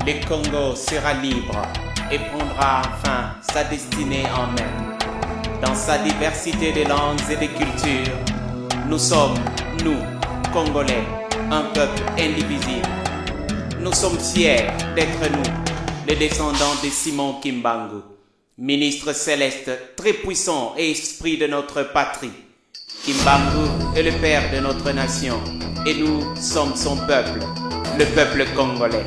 Le Congo sera libre et prendra enfin sa destinée en main. Dans sa diversité de langues et de cultures, nous sommes, nous, Congolais, un peuple indivisible. Nous sommes fiers d'être nous, les descendants de Simon Kimbangu, ministre céleste très puissant et esprit de notre patrie. Kimbangu est le père de notre nation et nous sommes son peuple, le peuple congolais.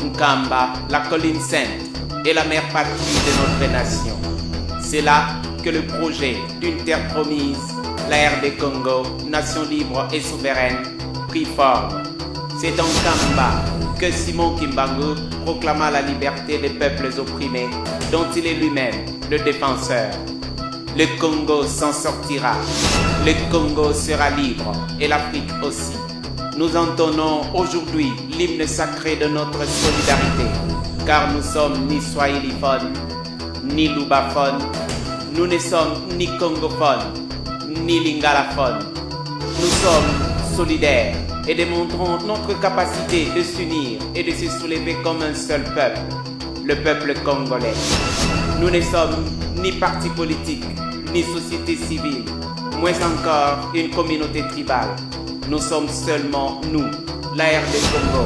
Nkamba, la colline sainte, est la mère patrie de notre nation. C'est là que le projet d'une terre promise, la RD Congo, nation libre et souveraine, prit forme. C'est en Nkamba que Simon Kimbangu proclama la liberté des peuples opprimés, dont il est lui-même le défenseur. Le Congo s'en sortira. Le Congo sera libre et l'Afrique aussi. Nous entonnons aujourd'hui l'hymne sacré de notre solidarité, car nous sommes ni swahiliphones, ni lubaphones, nous ne sommes ni congophones, ni lingalaphones. Nous sommes solidaires et démontrons notre capacité de s'unir et de se soulever comme un seul peuple, le peuple congolais. Nous ne sommes ni parti politique, ni société civile, moins encore une communauté tribale. Nous sommes seulement nous, la RD Congo,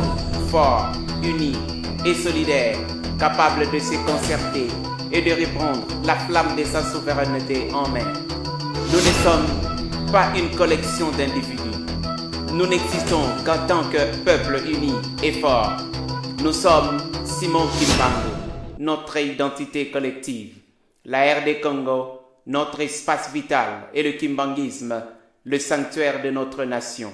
forts, unis et solidaires, capables de se concerter et de reprendre la flamme de sa souveraineté en main. Nous ne sommes pas une collection d'individus. Nous n'existons qu'en tant que peuple uni et fort. Nous sommes Simon Kimbangu, notre identité collective. La RD Congo, notre espace vital et le kimbanguisme, le sanctuaire de notre nation.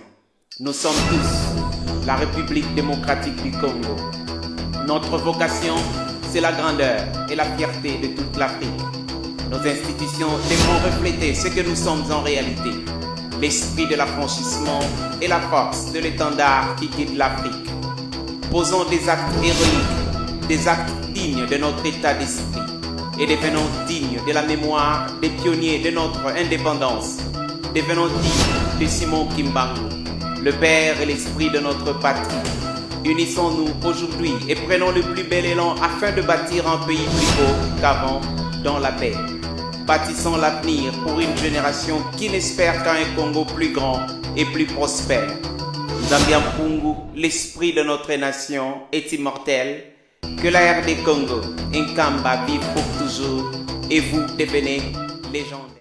Nous sommes tous la République démocratique du Congo. Notre vocation, c'est la grandeur et la fierté de toute l'Afrique. Nos institutions devront refléter ce que nous sommes en réalité, l'esprit de l'affranchissement et la force de l'étendard qui guide l'Afrique. Posons des actes héroïques, des actes dignes de notre état d'esprit et devenons dignes de la mémoire des pionniers de notre indépendance. Devenons dignes de Simon Kimbangu, le père et l'esprit de notre patrie. Unissons-nous aujourd'hui et prenons le plus bel élan afin de bâtir un pays plus beau qu'avant dans la paix. Bâtissons l'avenir pour une génération qui n'espère qu'un Congo plus grand et plus prospère. Nzambi Mpungu, l'esprit de notre nation, est immortel. Que la RD Congo, Nkamba vive pour toujours et vous devenez légendaire.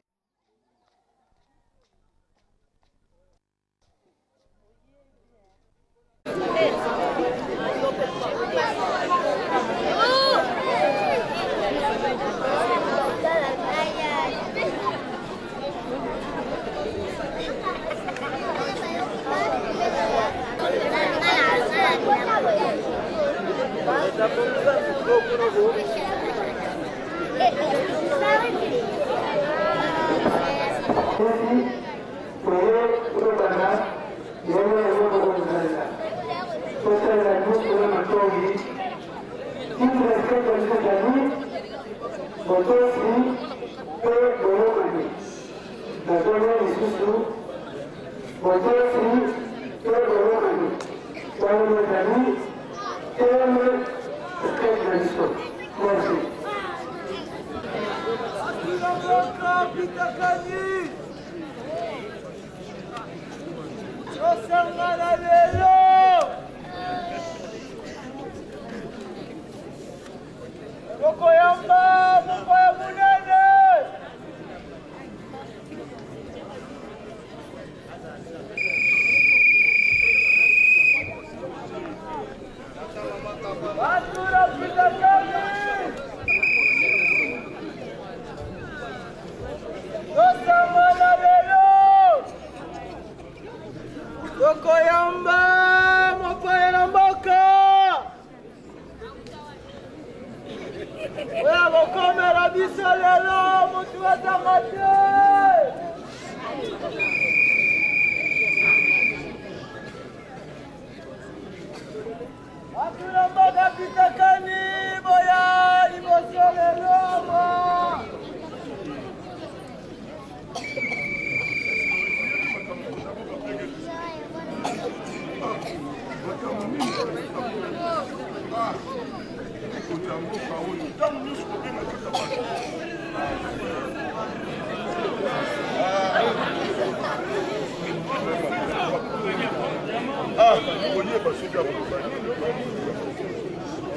Koyeba soki akoloba nini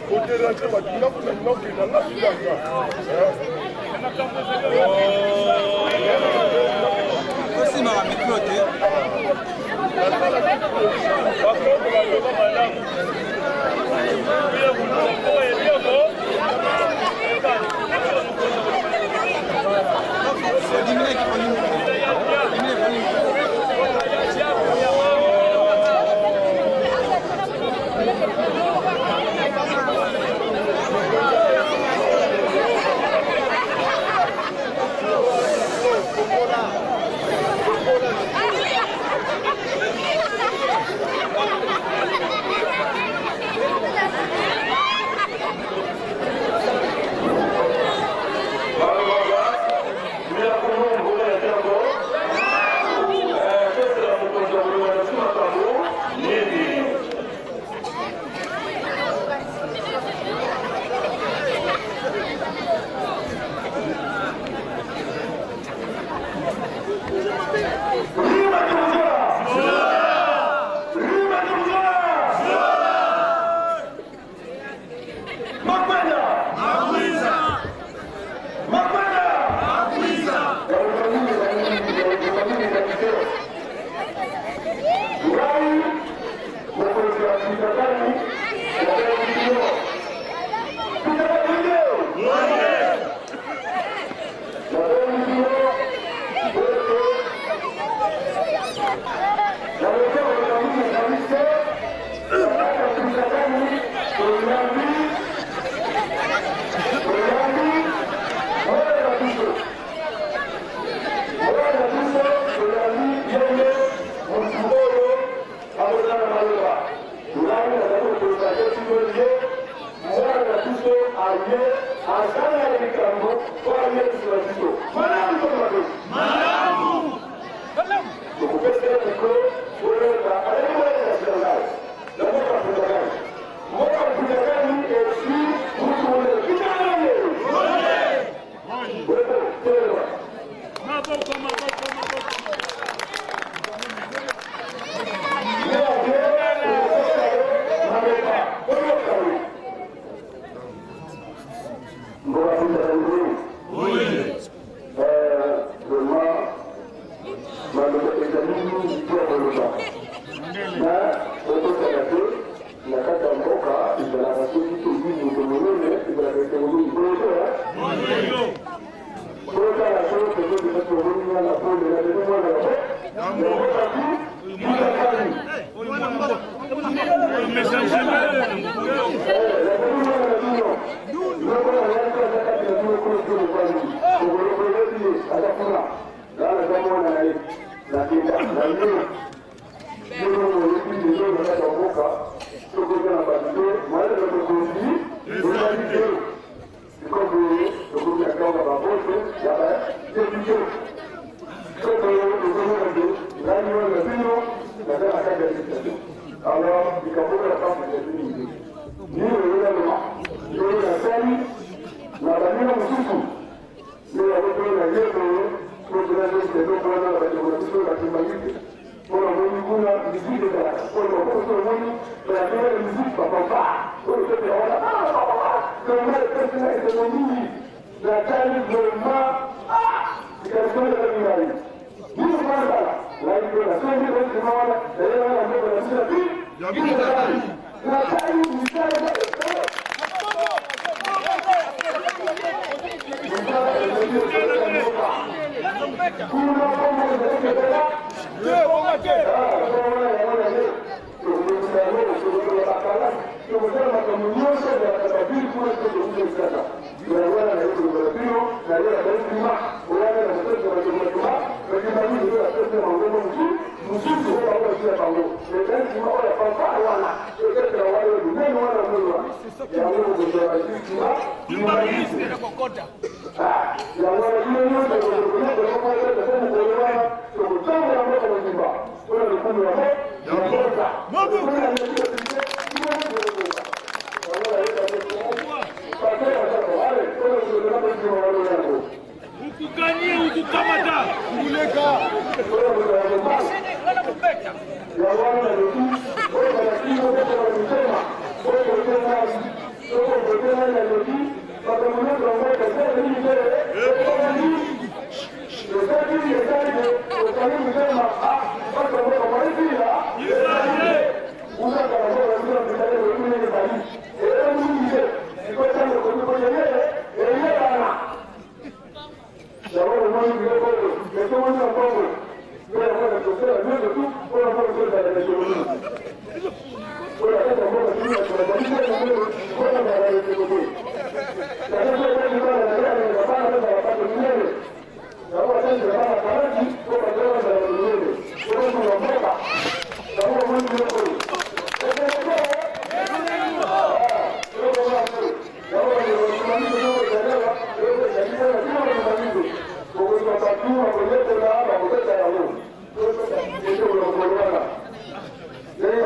koderange bato ndako na nokenda nga bilanga. Osimaka mikro te. Bakoko baloba malamu.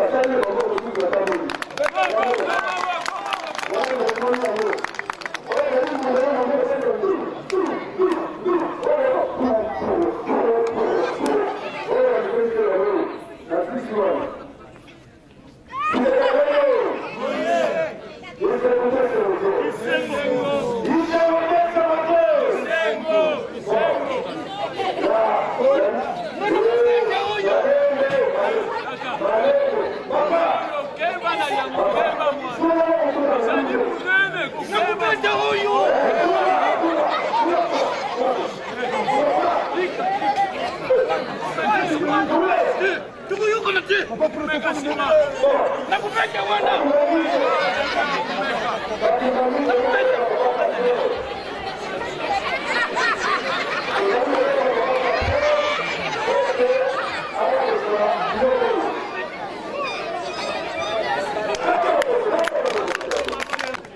Basali bango mosusu batamboli. Wana omoni yango. Oyo ezali mozali nango basali tu tu tu tu oyo tu tu tu tu oyo bazipesi yango na sisi wana.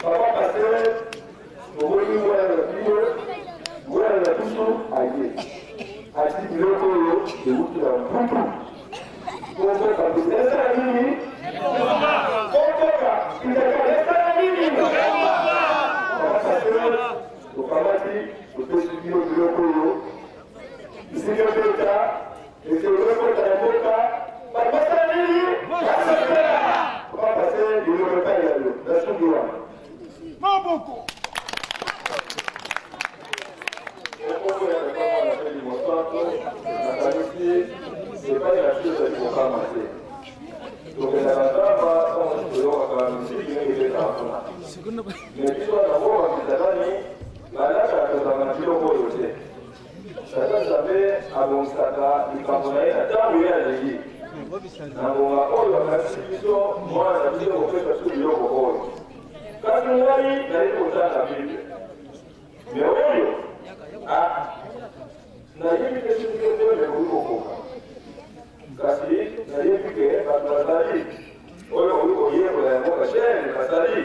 Papa pasteur, omoni mwana na bino, mwana na biso aye. Ati biloko oyo euti na mputu. Komboka esala nini? Komboka kitaka esala nini? Papa pasteur, tokamati topesi bino biloko oyo bisika beta esengeli ekota na mboka bato basala nini? Basepela. Papa pasteur, biloko epai na yo nasuki wana. Maboko. Okombo ya Tata, Mwana mpe Elimo Santo, nakanisi epai na biso ezali kokama te. Tokendaka zamba ntango mosusu toyokaka miziki ndenge ebetaka kuna. Me biso na mboka Kisangani balata tozalaka na biloko oyo te. Tata Nzambe abongisaka likambo na ye na ntango ye alingi. Na ngonga oyo akanisi biso mwana na biso kopesa biso biloko oyo. Kasi ngai nayebi kotanga Bible. Me oyo ah, nayebi te soki te nde ekoki kokoka. Kasi nayebi ke bato bazali oyo okoki koyekola yango bashene basali.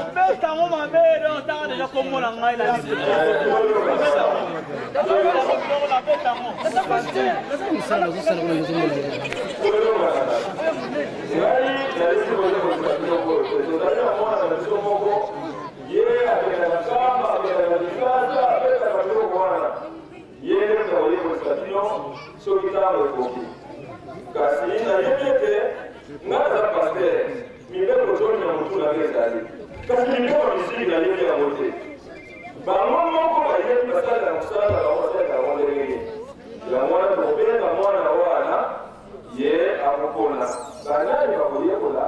Nabeta yango mabe donc tanga deja kombo na ngai na liste. Nabeta yango. Ngai nayebi koyekolisa biloko oyo te. Tozali na mwana na biso moko, ye akendaka Nkamba, akendaka Likasa, apesaka biloko wana. Ye nde moto akoyekolisa bino soki ntango ekoki. Kasi nayebi ete ngai naza pasteur, mibeko zomi na motu na ngai ezali. Kasi mibeko ya miziki nayebi yango te. Bango moko bayebi basalelaka mosala na bango, basalelaka yango ndenge nini. Yango wana tokobenga mwana wana, ye akopona banani bakoyekola,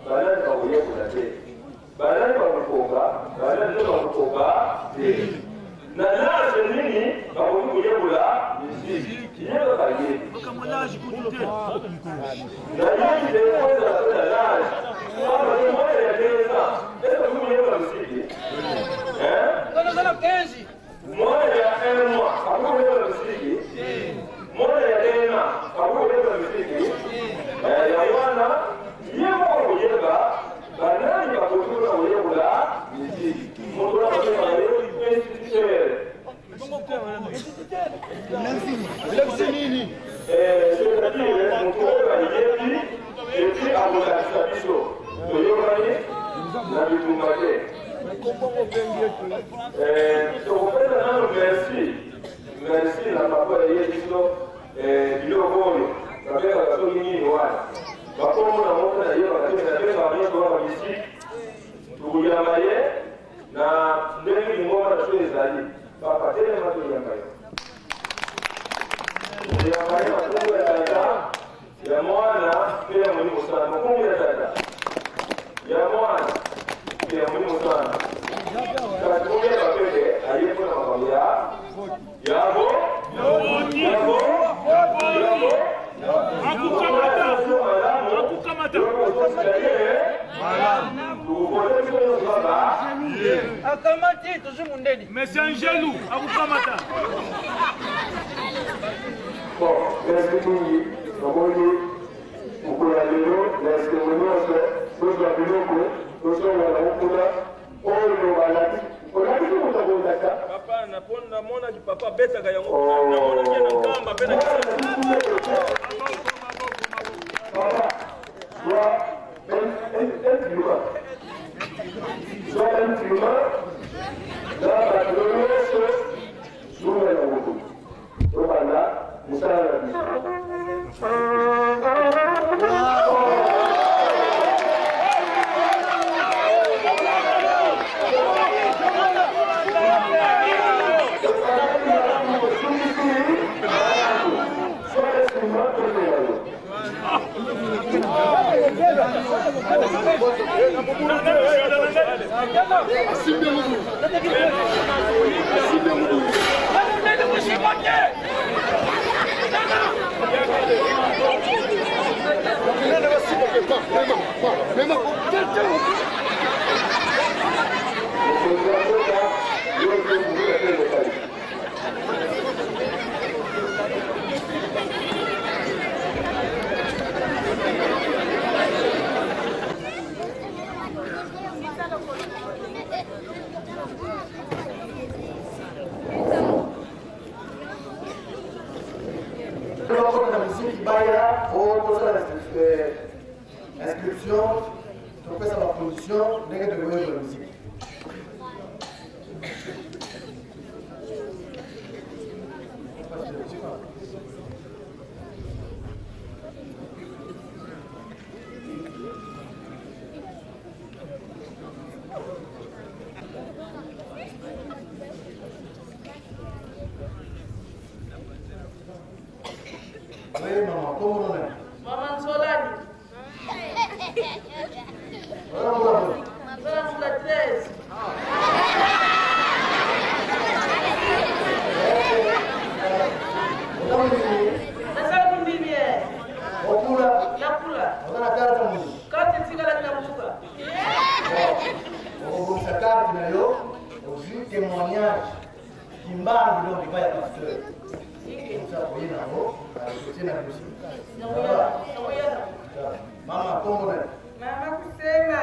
banani bakoyekola te, banani bakokoka, banani nde bakokoka te. Na l'âge nini bakoki koyekola miziki, ye kaka ayebi. Nayebi te po ezala pe na l'âge. Pamba te mwana ya 2 ans, est-ce que akoki koyekola miziki? Hein? Mwana ya un mois akoki koyekola miziki? Mwana ya un an akoki koyekola miziki? Yango wana ye moko akoyeba banani bakoki mpona koyekola miziki. Moto wana babengaka ye instituteur. C'est-à-dire moto oyo ayebi et puis akolakisa biso. Toyokani na bitumba te. Tokopesa nano merci merci na papa eye biso biloko oyo babengaka soki nini wana bakombo na moko nayebaka te, me nabengaka nyonso wana misiki. Tokoyamba ye na ndenge lingomba na biso ezali. Papa, telema toyamba yo. Tokoyamba ye na kombo ya Tata, ya Mwana mpe ya Molimo Santu. Na kombo ya Tata, ya Mwana mpe ya Molimo Santu. Kasi boyeba mpe ete aye mpo na makambo ya yabo yabo yabo Akamati tozwi mundeli. Mais c'est un jaloux, akukamata. Bon, merci mingi. Namoni mokolo ya lelo na esengo nyonso tozwa biloko tozonga na mokuna oyo balakisi olakisi moto akolakisa. Namonaki papa abetaka yango, namonaki ye na Nkamba mpe na Kisasa. Papa, soit un instrument, soit un instrument na bato nyonso zunga ya moto, tobanda mosala na biso. Soit instrument toteya yo. Mokonzi ya mboka, yo nde mobulu ya mobali. Bakota miziki, baya o tosala inscription, topesa bacondition ndenge tokoyoka miziki. Oui, maman, comment on est? Mama Nzolani. Voilà, voilà. Nzola Nzola 13. Nasala mundimi ye. Okula, Nakula. oza na carte mondimi? Carte etikalaki na mbuka. Okobongisa carte na yo, ozwi témoignage Kimbangu, donc epai ya pasteur, osa oye nango, otie na dossier. Nakoya. Mama, kombo na yo? Mama kusema.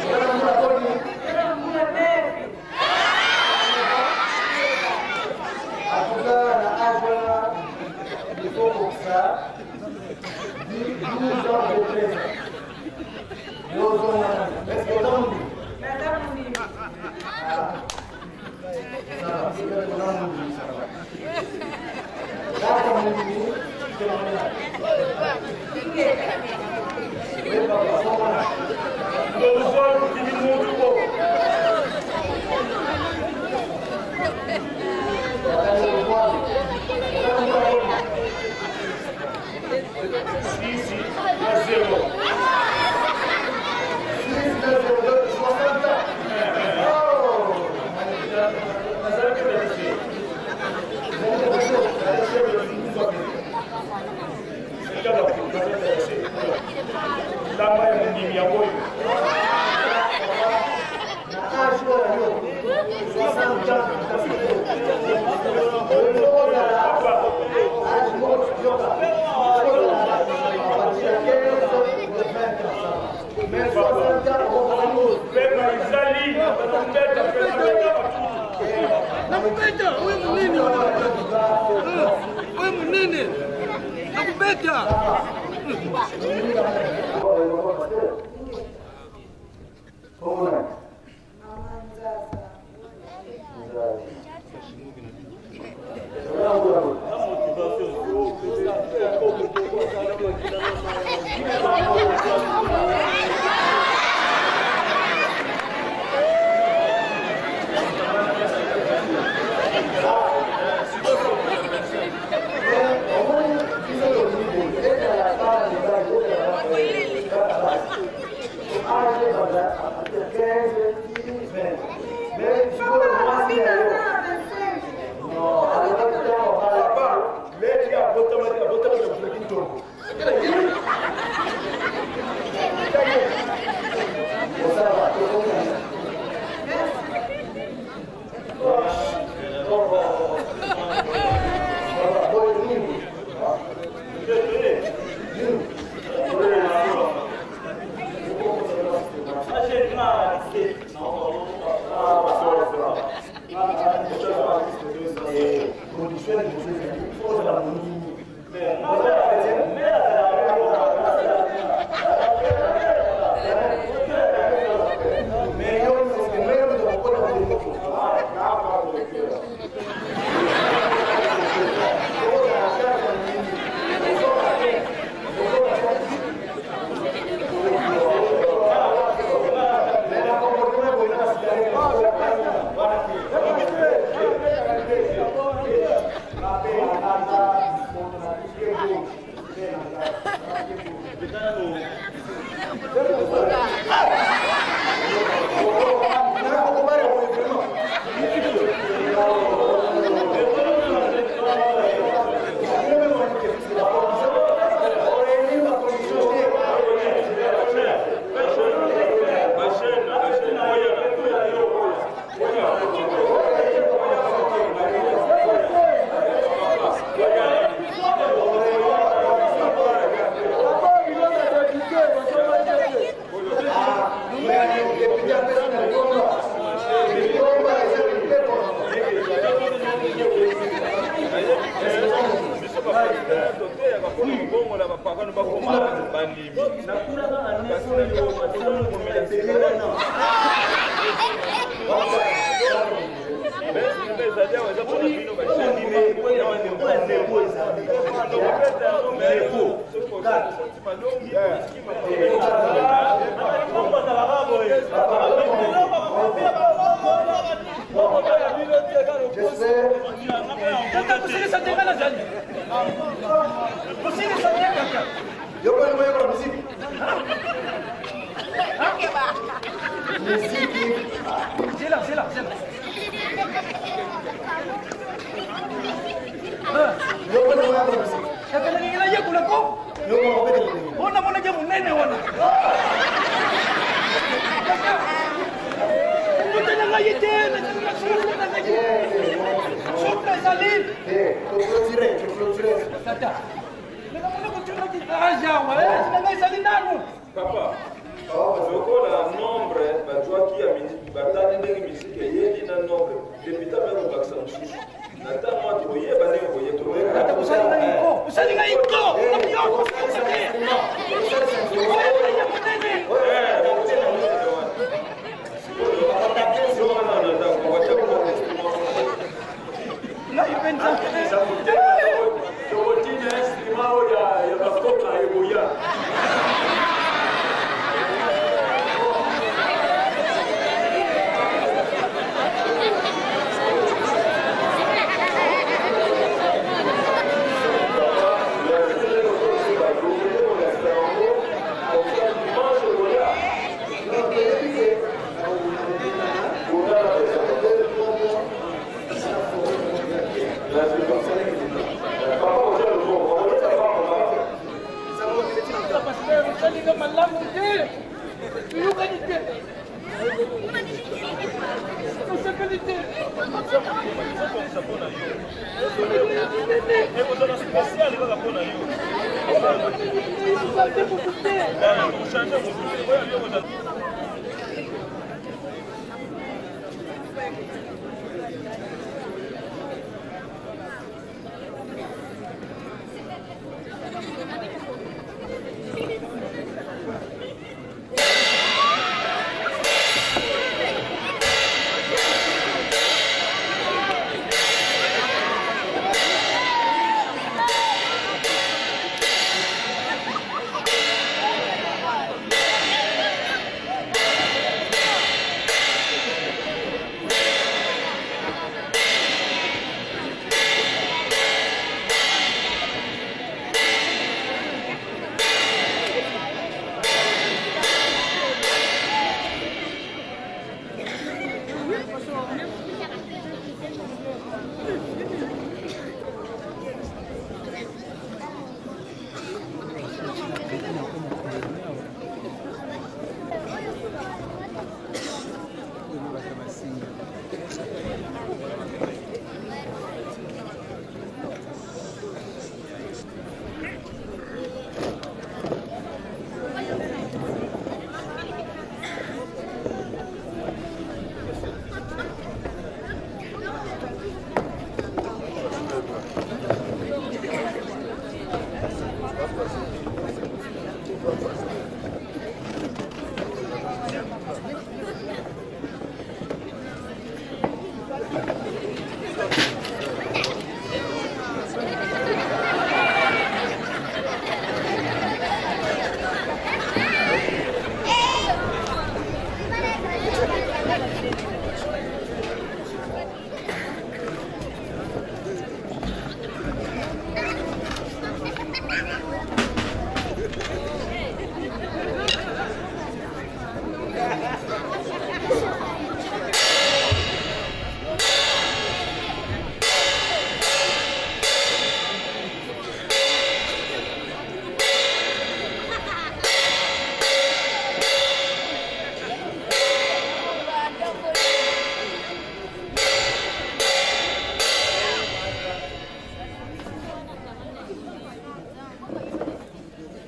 Oza na mbula boni? Nzola mbula 9. En tout cas, na âge wana, il faut kokisa 12 ans de 13 ans. Yo ozonga, est ce que oza mondimi? Naza mondimi. Ça va, c'est que oza mondimi, ça va. Kaka mondimi, témoignage. Oui, papa, kombo na? Tozwa ndimi mutu bo. 6 na 0. 6 na 0, 60 ans. Oh! Nazalaki na lycée. Kaka nazalaki na lycée. Lamba ya mondimi yango oyo. Na âge oyo yo, 60 ans, ozala âge moko yoka, à partir ya 15 de 20 ans, ça va. Mais 60 ans, okokola. Pema ezali nakobeta mpe nabeta batutu. Nakubeta oyo monene, oyo monene, nakubeta. Kombo na? Mama Nzaza. Oza mbula boni? Omoni biso tolingi boye, ezala bana mibali, ezala Papa, lokola nombre bazwaki ya batali ndenge misiki eyeli na nombre depute ape kobakisa mosusu na ntango wana tokoyeba ndenge tokotinda instrument oyo ya bakoka ekoya.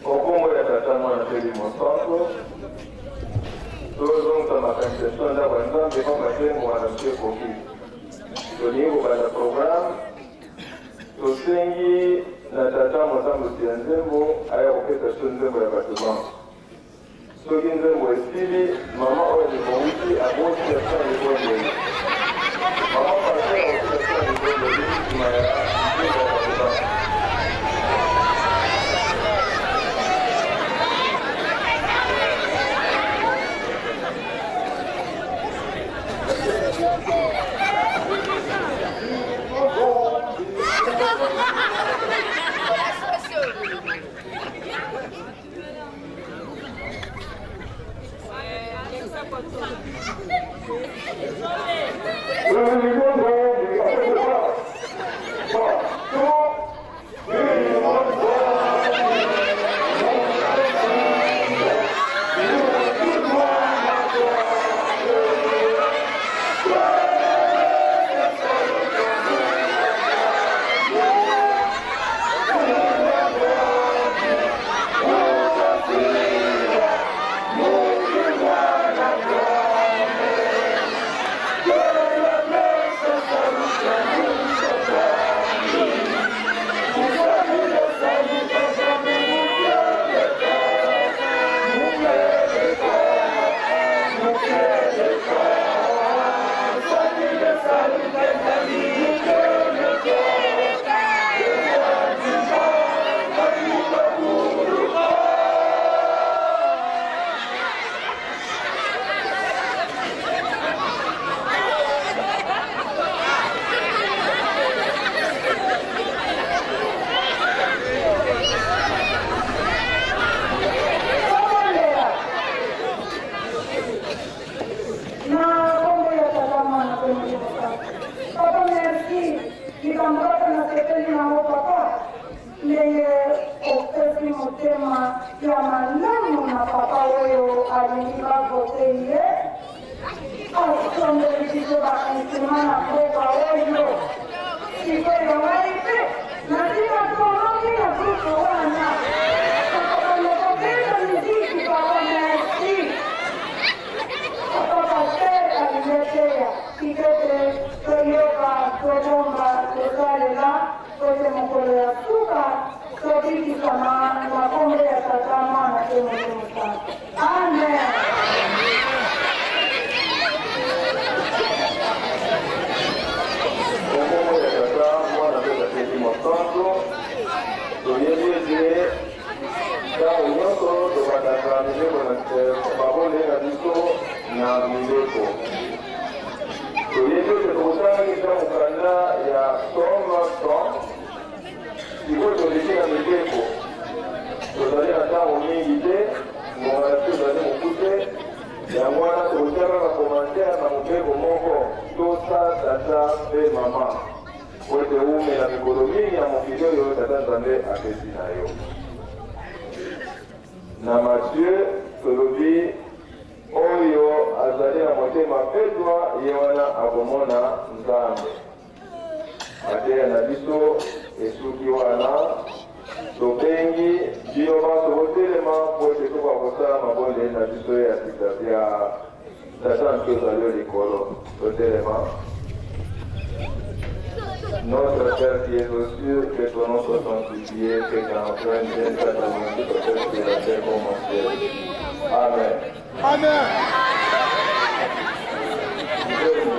Okombo ya Tata, Mwana mpe Elimo Santo, tozongisa makanisi na biso na ndako ya Nzambe, pamba te ngonga na biso ekoki. Tolingi kobanda programme, tosengi. na tata motambusi ya nzembo aya kopesa biso nzembo ya bato banso. Soki nzembo esili, mama oyo libongisi akoki asa libondeli. Mama pasteur akoki asa libondeli nsima ya nzembo ya bato banso. Na kombo ya tata, mwana mpe Molimo Santu. Papa, merci. Likambo kaka nasepeli nango, papa, ndenge opesi motema ya malamu na papa oyo alingi bavote ye, asombeli biso bainstrument na mboka oyo. Sikoyo ngai mpe natika tolongi na groupe wana, tokobanda kobeta miziki. Papa, merci. Papa pasteur alileteya tikete, toyoka, tobomba, tosalela po ete mokolo ya suka tobikisama na kombo ya Tata, Mwana mpe Molimo Santu. Amen. Kombo ya Tata, Mwana mpe Tata Mosantu. Toyebi ete ntango nyonso tobandaka mibeko na mabondeli na biso na mibeko. Toyebi ete tokotangisa mokanda ya Psaume 100. Sikoyo toleki na mibeko. Tozali na ntango mingi te, ngonga na biso ezali mokuse. Yango wana tokotia kaka commentaire na mobeko moko: tosa tata mpe mama po ete umela mikolo mingi ya mokili oyo Tata Nzambe apesi na yo. Na Matthieu tolobi: oyo azali na motema petwa, ye wana akomona Nzambe. Mateya na biso esuki wana. Tobengi bino banso botelema po ete tokoka kosala mabondeli na biso ya sika ya Tata na biso ozali yo likolo. Totelema. Notre Père qui es aux cieux, que ton nom soit sanctifié, que ton règne vienne, ta volonté soit faite sur la terre comme au ciel. Amen. Amen. Nzembo.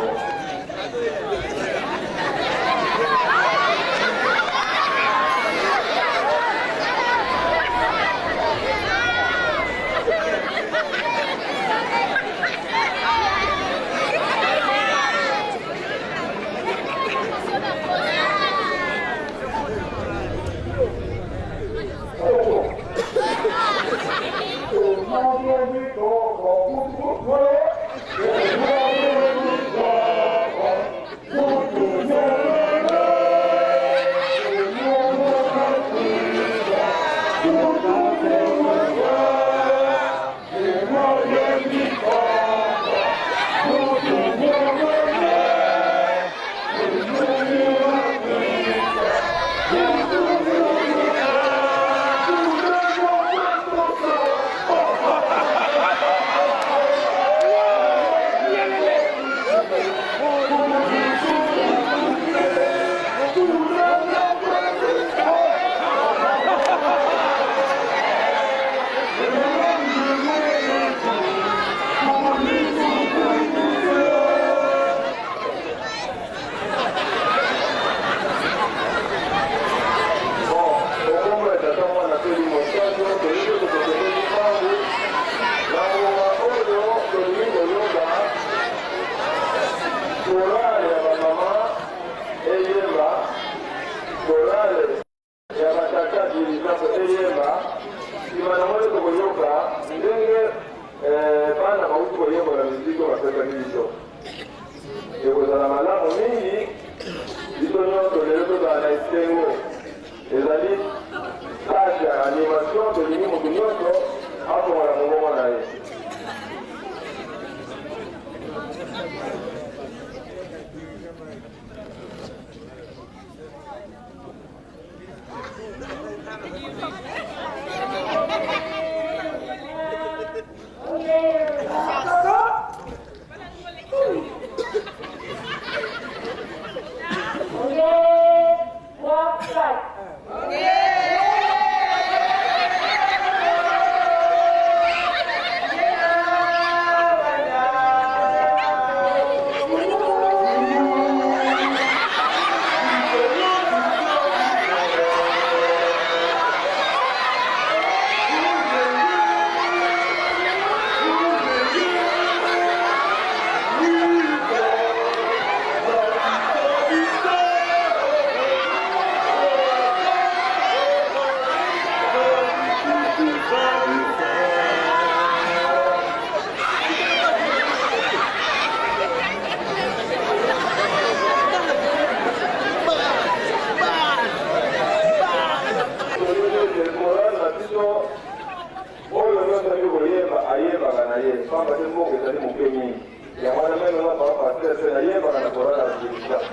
Nayebaka na chorale ya dirigeant.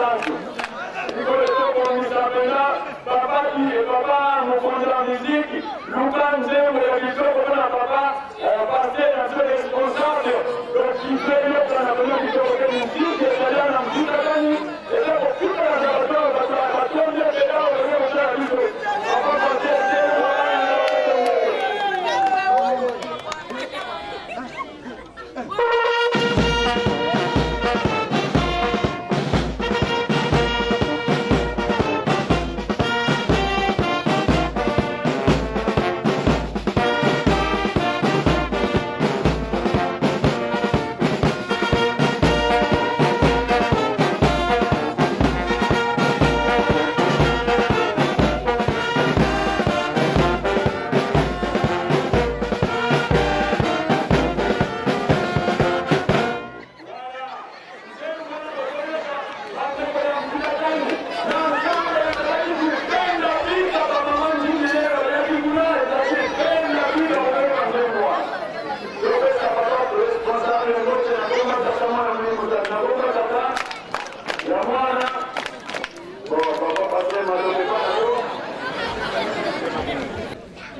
Mosantu. Sikoyo tobongisa mpenza papa papa mokonzi ya miziki, luka nzembo ya kitoko mpo na papa pasteur na biso responsable. Tokipe yokana mpenza kitoko te miziki ezali na mbutakani eza kokutana na bato oyo bato batondi ebele awa baza kotala biso. Papa pasteur telema.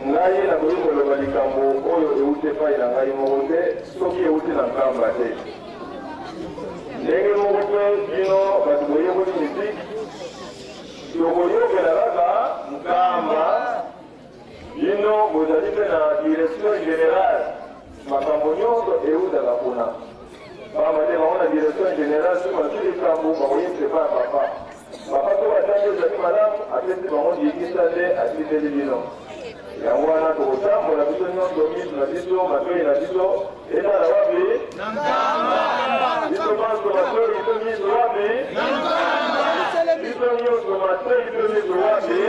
Ngai nakoki koloba likambo oyo euti epai na ngai moko te, soki euti na Nkamba te. Ndenge moko mpe bino bato boyekoli miziki, tokoyokela kaka Nkamba. Bino bozali mpe na direction generale, makambo nyonso eutaka kuna. Pamba te bango na direction generale soki bazwi likambo bakoyebisa epai ya papa. Papa soki atangi ezali malamu, apesi bango ndingisa nde atindeli bino. Yango wana tokotambola biso nyonso, miso na biso, matoi na biso etala wapi? Biso banso matoi mpe miso wapi? Biso nyonso matoi mpe miso wapi?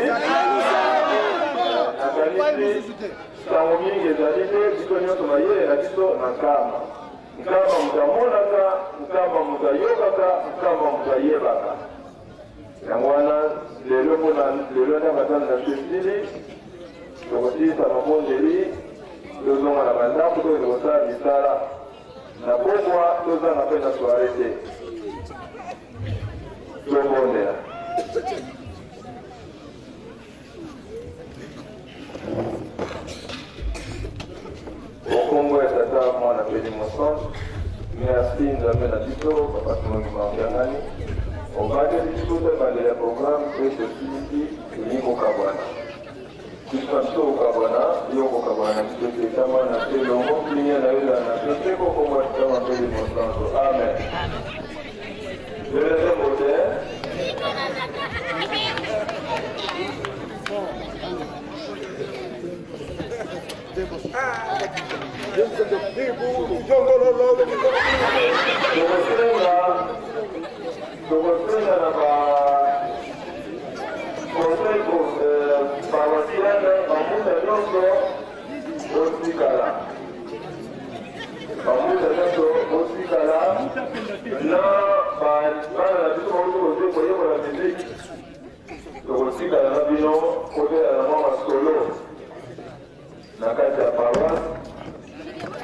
Nakanisi sango mingi ezali te, biso nyonso mayele na biso na Nkamba. Nkamba moto amonaka, Nkamba moto ayokaka, Nkamba moto ayebaka. Yango wana lelo mpo na lelo nde matanga na biso esili, tokosilisa mabondeli, tozonga na bandako, tokende kosala misala na pokwa, tozanga mpe na soiree te. Tobondela. Okombo ya Tata, Mwana mpe Elimo Santu. Merci Nzambe na biso, Papa Simon Kimbangu Kiangani. Obateli biso uta ebandeli ya programme mpe tosilisi, tolingi kokabwana. Biso na biso kokabwana, yo okokabwana na biso te. Tama na se elongo, kimia na yo ezala na biso seko, kombo ya Tata, Mwana mpe Elimo Santu. Amen. Lelo mbote. Tokosenga na ba conseil paroissial bambuta nyonso botikala, bambuta nyonso botikala na bana na biso bauti kozwi koyekola miziki. Tokotikala na bino kobela na mwa masolo na kati ya paroisse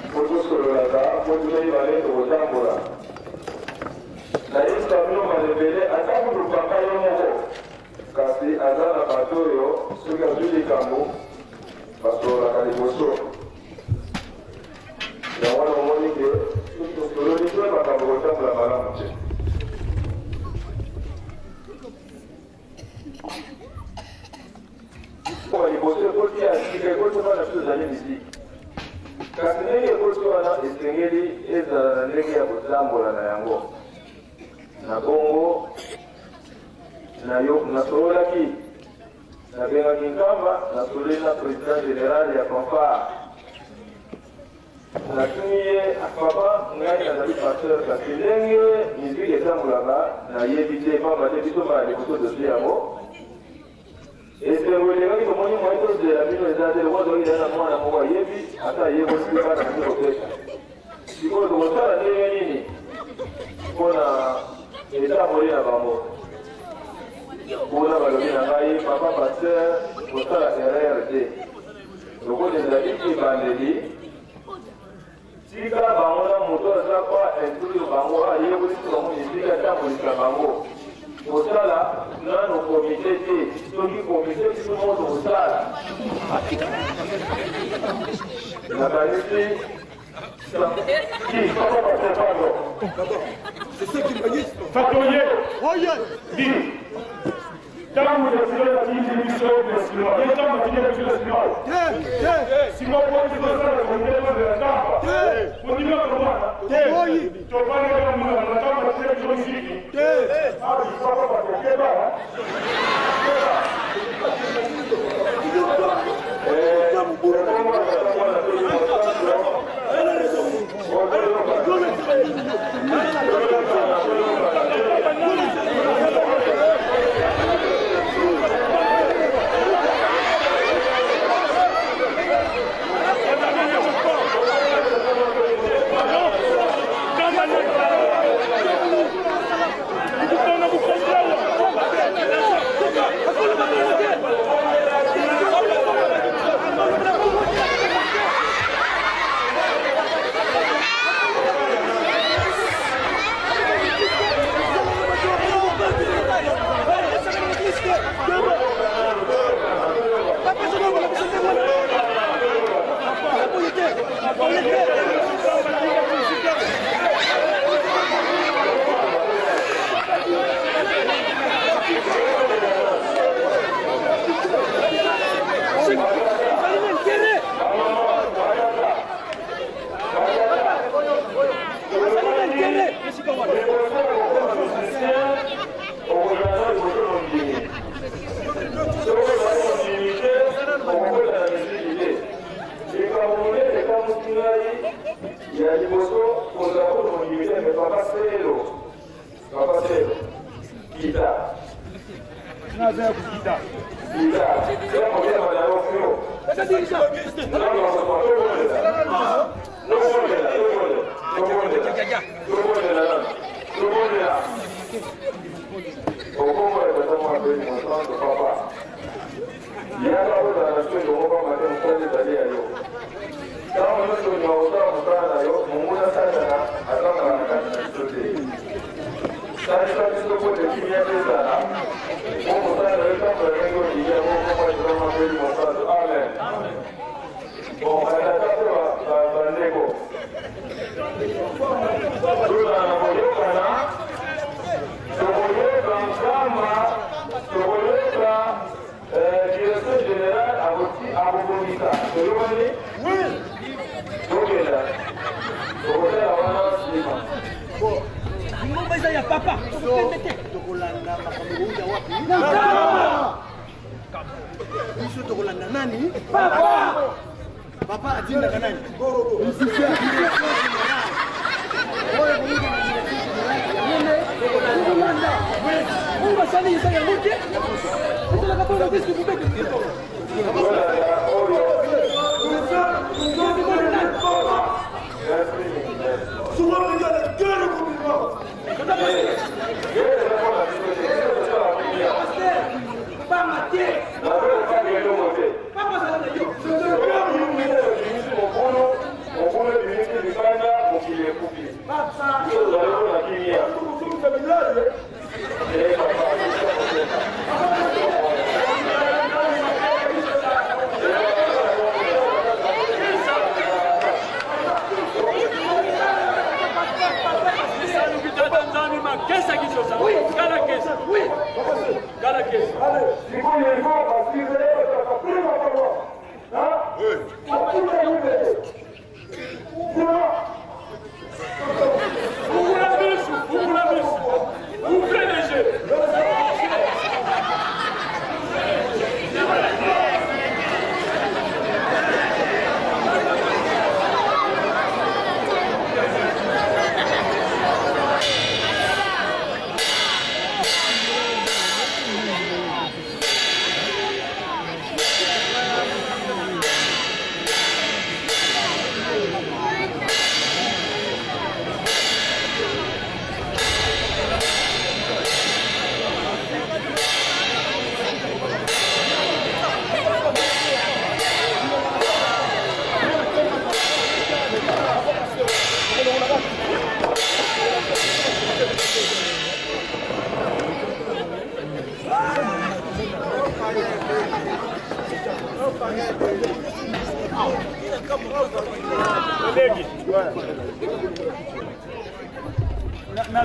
mpo tosololaka mpo toyeba nde tokotambola. Nayebisa bino mbala ebele, ata kutu papa ye moko, kasi aza na bato oyo soki azwi likambo basololaka liboso. Yango wana omoni ke soki tosololi te makambo ekotambola malamu te. Mpo liboso ekoti ya sika ekoti wana biso ezali miziki, kasi ndenge ekoti wana esengeli ezala na ndenge ya kotambola na yango. Na bongo nasololaki, nabengaki Nkamba, nasololi na president general ya fanfare. Natuni ye, Papa, ngai nazali pasteur, kasi ndenge miziki etambolaka nayebi te, pamba te biso mbala liboso tozwi yango. Esengo elekaki, tomoni moyen tozela bino eza te, lokola tozalaki deja na mwana moko ayebi, ata ayekoli mpe bana bandi kobeta. Sikoyo tokosala ndenge nini mpo na etamboli na bango? Kuna balobi na ngai, Papa pasteur, kosala erreur te. Lokola ezali ebandeli, tika bango na moto aza kwa instruire bango, ayekolisi bango miziki, atambolisa bango. Kosala nano komite te, soki komite biso moko tokosala. Nakanisi qui papa pasteur, pardon. C'est ce qui me dit. Factorier. Dit. Ntango desilo atindi biso na nsima ye, ntango atindi biso na nsima nsima po biso tosala komite ya Nkamba, kondima komwana tofandaka mona na Nkamba, atindi biso misiki. Papa pasteur, keba. Okozala liboso mondimi. Soki ozali mondimi te, okokota na miziki te. Likambo monene ekamwisi ngai ya liboso, kozala kutu mondimi te, mais papa Selo, papa Selo, kita. Naza ya kokita. Kita ya koyeba na yo fio. Tobondela, tobondela, tobondela, tobondela nano, tobondela. Okombola Tata Mwana mpe Elimo Santo. Papa, yaka ozala na biso elongo, pamba te mosala ezali ya yo. Ntango nyonso olingaka kosala mosala na yo, monguna Satana azangaka na kati na biso te. Salisa biso mpo te kimia ezala, mpo mosala na yo etambola ndenge olingi yango. Kombo ya Tata Mwana mpe Elimo Santo, amen. Bon, batata mpe bandeko, tozala na koyokana. Tokoyoka Nkamba, tokoyoka direction générale akoti akobongisa. Toyokani, tokenda, tokotala wana nsima. Ngomba eza ya papa, tokokende te. Tokolanda makambo kouta wapi? Biso tokolanda nani? Papa. Papa atindaka nani? Musicien général. Oyo kouta na direction générale, yango nde tokolanda. Oyo basali eza yango te, esalaka mpona diske mobeke. Tolanda oyo. Merci, merci. Souvent, il y a la guerre au Guerre eza mpona biso te, biso tosala kimia. Banga te. Nazokosala eloko te. Papa azala na yo. Ebimisi mokolo, mokolo ebimisi libanda, mokili ekufi. Biso tozali mpona kimia. Eh, papa, biso motema.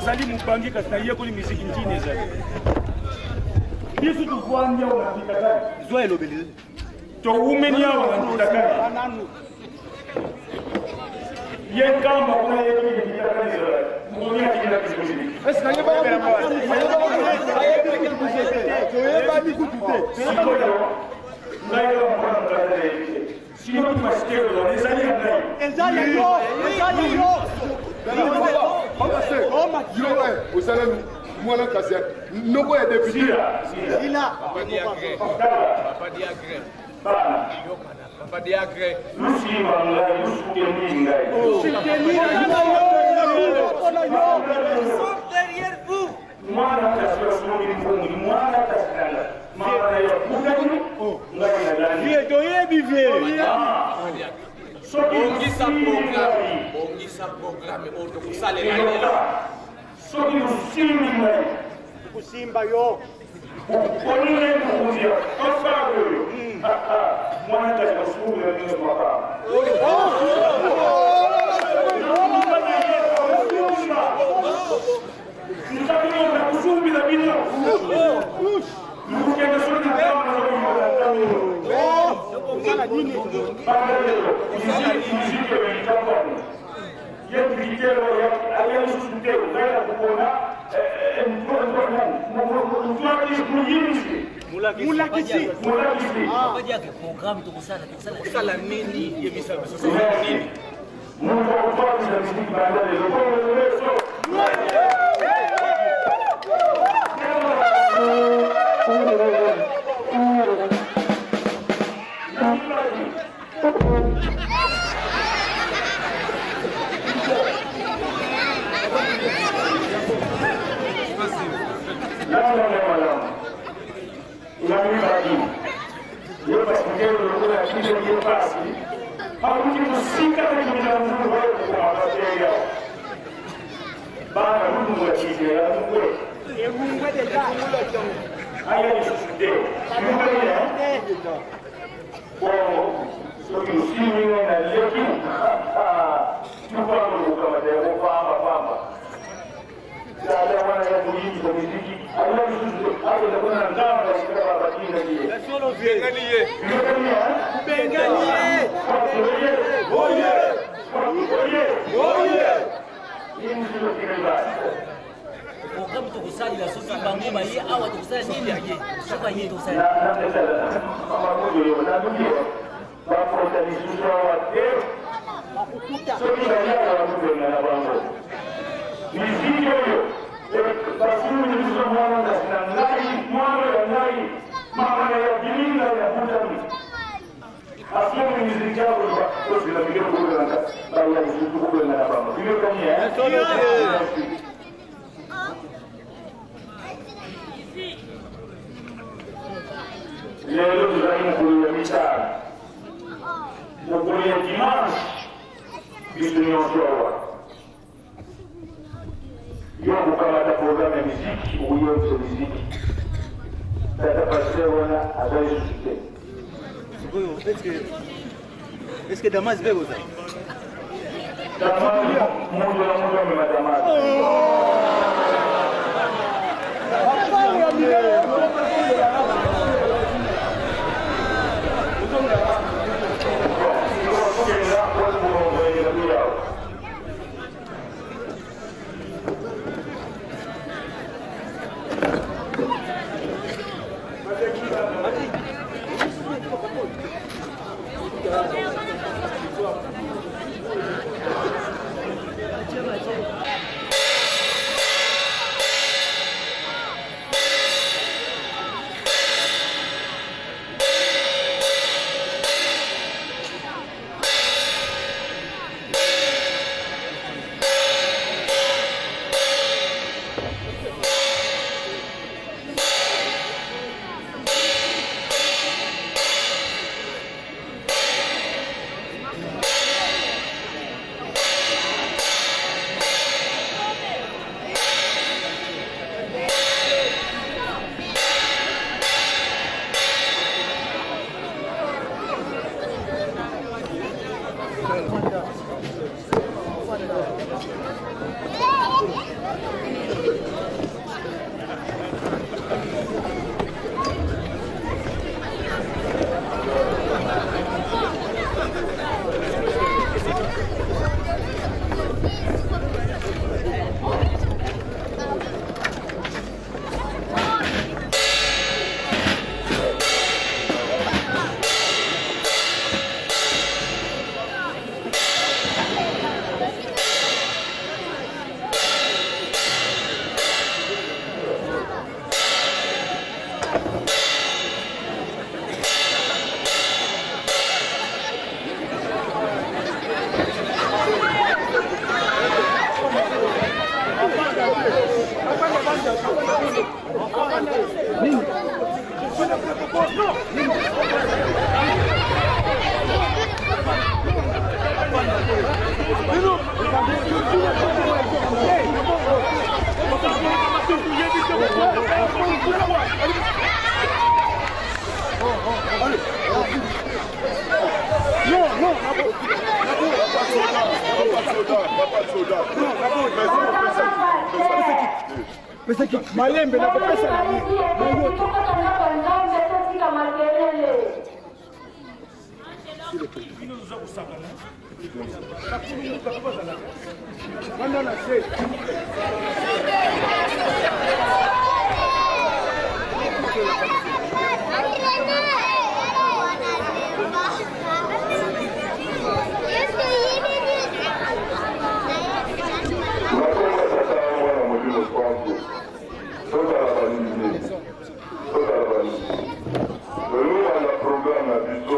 Nazali mobange kasi nayekoli miziki ntina ezali. Biso tovwandi awa na Nkitakani. Zwa elobeli. Towumeli awa na Nkitakani. Ye nkamba kuna yebi Nkitakani ezalaki. Mokoni atikela biso miziki. Est-ce que toyebani kutu te? Sikoyo ngai kaka mwana mokanda nayebi te. Sino kutu basitelo wana ezali ya ngai. Eza ya yo, eza ya yo. Yo osala mwana kasi ya noko ya député. Sila, sila. Sila. Tala. Bana. Lusimba ngai, lusukeni ngai. Mwana kasi asombi mbongo, mwana kasi nanga. Mama na ye akutani, ngai nalandi. Vie toyebi vie. Ah. Soki Bongisa osimbi programme, ngai, bongisa programme oyo tokosalela lelo. eloka. Soki osimbi ngai, Kusimba yo. oponi ngai mokonzi ya fanfare oyo. Mwana kasi asumbi na nyonso makambo. Nakusumbila bino lukende soki na kama Osala nini? miziki oyo ye critère oyo aya lisusu te ngai na kopona muyimisi Mulakisi. molakisi. Programme tokosala, tokosala. Kosala nini? Yebisa biso tosala nini? Moto akotwakisa miziki banda lelo bongoleso. Ye basikelo lokola ya biso ye pasi akuti mosika na kimina mvulu oyo kokomaka te ya bana lutungu ya kizela mukwe Erungwe deja. Aya lisusu te yukani bongo soki osimbi ngai na leki tupango kokamata yango pamba pamba. Tata wana ya koyingisa miziki aya lisusu te, akenda kuna na nzamba ya sika babatindaki ye. Bengani ye. Bengani ye. Programme tokosalela soki bango baye awa, tokosala nini? Soki baye, tokosala. Bakota lisusu awa te. Soki bayaka, bakobengana bango. Miziki oyo basumi biso mwana kasi na ngai, mwana ya ngai, mama na ya bimi ngai ya butami asomi miziki yako ozela biloko kobengana baya lisusu kobengana bango bilokani. Lelo tozali mokolo ya mitano, mokolo ya dimanche. Biso nyonso awa, yo kokamata programme ya miziki, okoyebisa miziki. Tata pasteur wana aza lisusu te. Sikoyo est-ce que Damas mpe kozala? Damasi, moto na moto amema damasi. Mapango ya minene. Okenda wakukongoyela. Pesaki malembe na kopesa na ye na yo te. Vanda na se. Nakomba Tata Mwana Molimo Santu, tozala bandimi, tozala bandimi. Tolobanda programme na biso.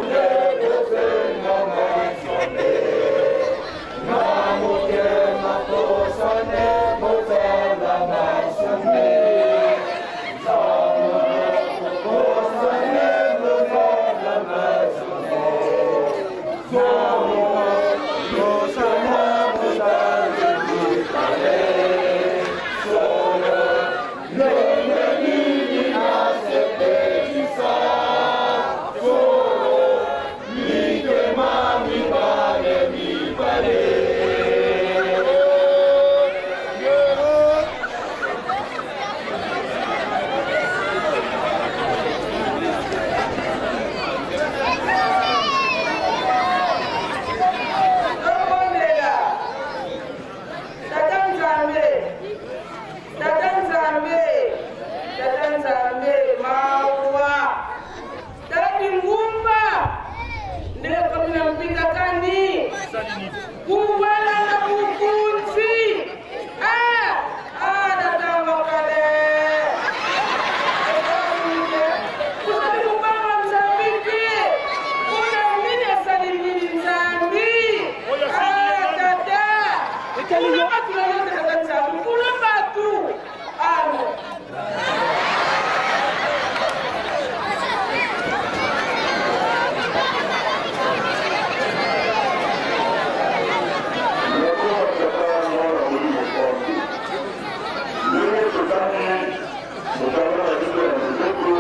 Tata Nzambe, Tata Nzambe, Tata Nzambe, mawa. Tala kingumba ndenge komi na mbika kani kuwela na bukunzi. Ah, ah, tata mokale. Ozali kobanga Nzambe te. Mpona nini asali nini Nzambe? Ah, tata. Kuna bato na yo te, tata Nzambe. Kuna bato. Amen. Nakomba Tata Mwana Molimo Santu, ndenge totangi mokanda na biso ya mibeko.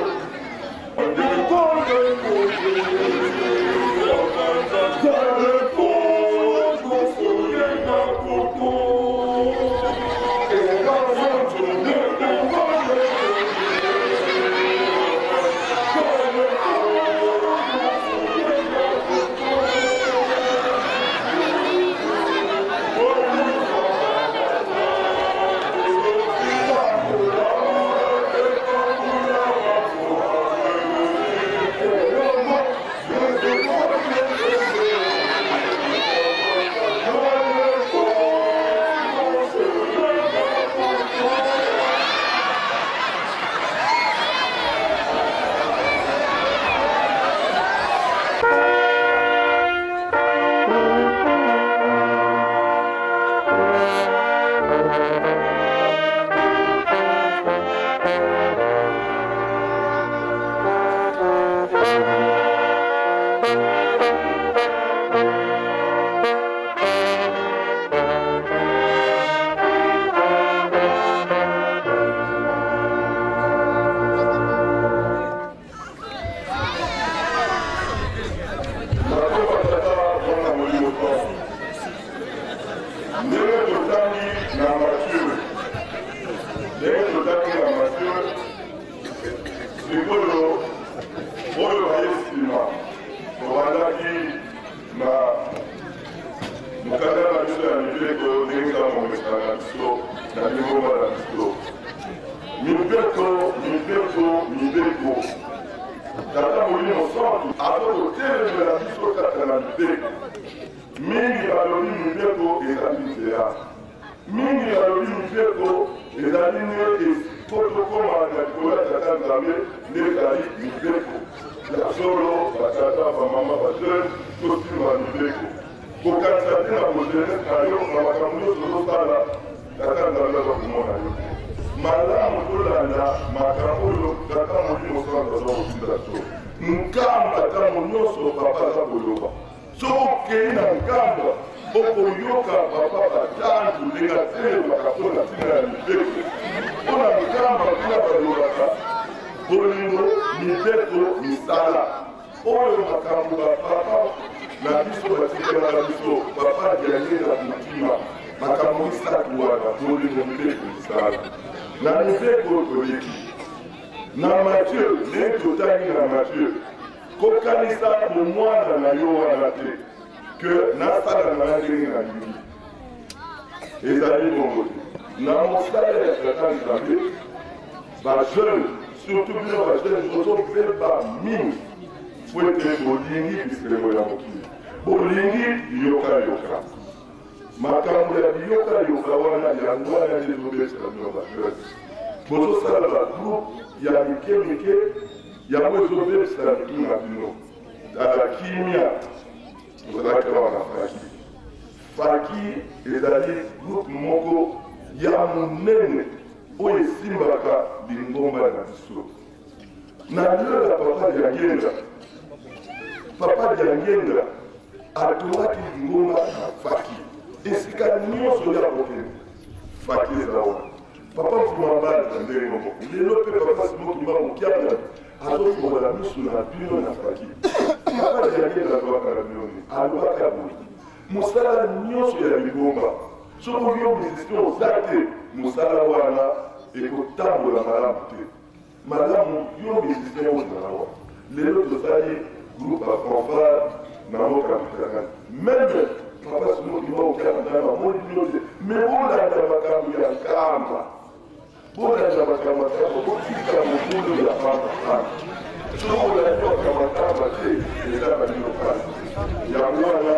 Nakoba Tata Mwana Molimo Santu, ndenge totangi na Matthieu, ndenge totangi na Matthieu, sikoyo oyo baye nsima tobandaki na mokanda na biso ya mibeko ndenge kaka momesana na biso na lingomba na biso. Mibeko, mibeko, mibeko. Tata Molimo Santu aza kotelemela biso kaka na mibeko. Mingi balobi mibeko ezali nzela. Mingi balobi mibeko ezali nde po tokoma na likolo ya Tata Nzambe nde ezali mibeko. Ya solo, ba tata, ba mama, ba jeune, tosimba mibeko. Kokanisa te na bo jeunesse na yo na makambo nyonso ozosala, Tata Nzambe aza komona yo te. Malamu tolanda makambo oyo Tata Molimo Santu aza kotinda biso. Nkamba ntango nyonso papa aza koloba. Soki okei na Nkamba, okoyoka papa Batantu ndenge atelemaka mpo na ntina ya mibeko. Mpo na Nkamba kuna balobaka bolingo, mibeko, misala. Oyo makambo ba papa na biso batikelaka biso, papa Diangienda Kuntima, makambo misatu wana, bolingo, mibeko, misala. Na mibeko toleki na Matthieu, ndenge totangi na Matthieu, kokanisa bomwana na yo wana te que nasala na nga ndenge nalingi. Ezali bongo te. Na mosala ya Tata Nzambe, ba jeunes, surtout bino ba jeunes, bozobeba mingi po ete bolingi bisengo ya mokili, bolingi biyokayoka. Makambo ya biyoka yoka wana yango wana nde ezobebisa bino ba jeunes. Bozosala ba groupe ya mike mike yango ezobebisa mitu na bino. Tala kimia tozalaki awa na Faki. Faki ezali groupe moko ya monene oyo esimbaka lingomba na biso. Na lieu ya Papa Diangienda, Papa Diangienda atongaki lingomba na Faki. Esika nyonso ye akokende, Faki eza wana. Papa Mfuma Mbanza ndenge moko. Lelo mpe Papa Simon Kimbangu Kiangani azofongola miso na bino na Faki. Papa Diangienda alobaka na bino nini? Alobaka boye, mosala nyonso ya lingomba, soki yo musicien oza te, mosala wana ekotambola malamu te. Malamu yo musicien ozala wapi? Lelo tosali groupe ya fanfare na mboka Kisangani. Meme papa Simon Kimbangu Kiangani amoni bino te, mais bolanda makambo ya Nkamba. Bolanda makambo ya Nkamba, botika mobulu ya pamba pamba. Soki bolandi makambo ya Nkamba te, eza na bino pasi. Yango wana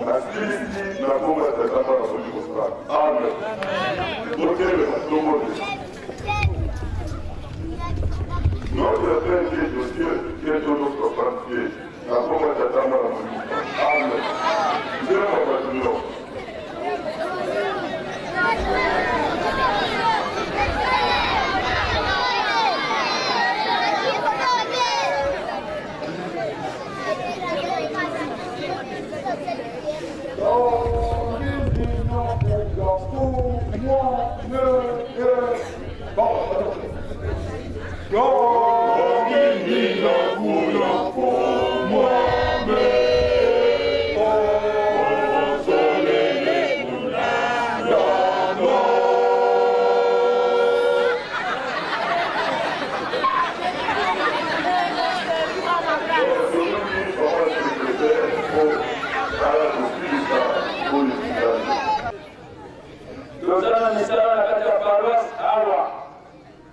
nasilisi na kombo ya Tata Mwana Molimo Santu. Amen. Botelema tobondela. Notre Père qui est aux cieux, que ton nom soit sanctifié. Na kombo ya Tata Mwana Molimo Santu. Amen. Nzembo ya bato nyonso. Toza na misala na kati ya paroisse awa.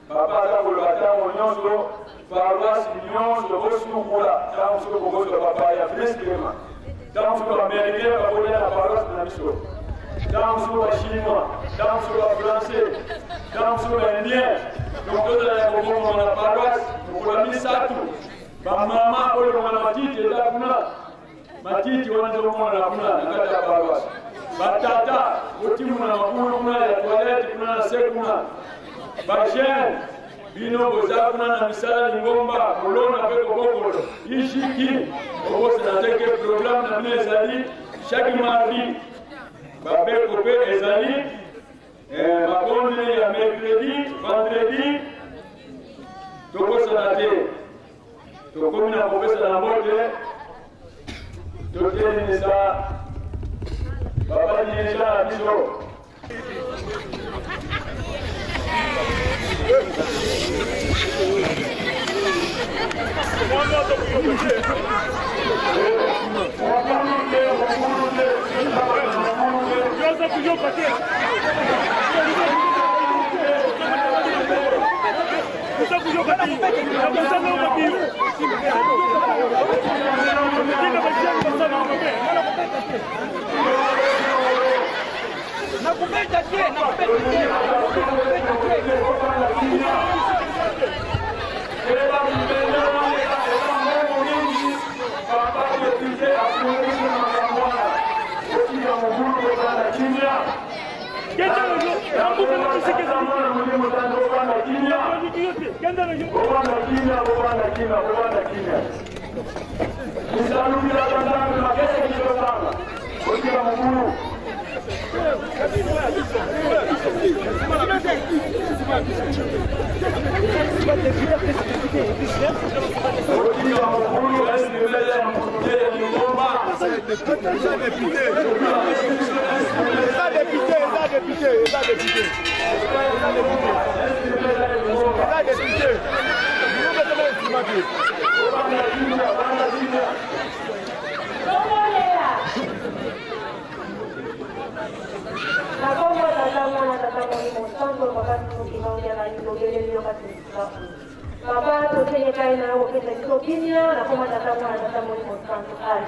Papa aza koloba ntango nyonso, paroisse nyonso bosukola ntango mosusu bokozwa bapaya brusquement, ntango mosusu ba-américain bakoya na paroisse na biso, ntango mosusu ba-chinois, ntango mosusu ba-français, ntango mosusu ba-indien. Donc tozala ya kobongama na paroisse mokolo ya misato, bamama oyo longa na matiti eza kuna. Matiti wana tomonana kuna na kati ya paroisse. Batata botimuna mabulu kuna ya toilette kuna na se kuna. Ba jeune bino boza kuna na misala lingomba kolona mpe kobokolo ijiki bobosana te ke programme na bino ezali chaque mardi babeko mpe ezali eh, makonde ya mercredi vendredi tobosana te Tokomi na kopesa na mbote, totelemisa papa dirigeant na biso. Nakubeta te, nakubeta te, nakubeta te. Eza député, eza député, eza député. Eza député. Obanda kimia, banda kimia. Tokolela. Na kombo ya Tata, Mwana, Tata Molimo Santo, Papa Simon Kimbangu Kiangani, tobeleli yo kati na esika oyo. Papa, tosengi epai na yo kopesa biso kimia na kombo ya Tata, Mwana, Tata Molimo Santo. Amen.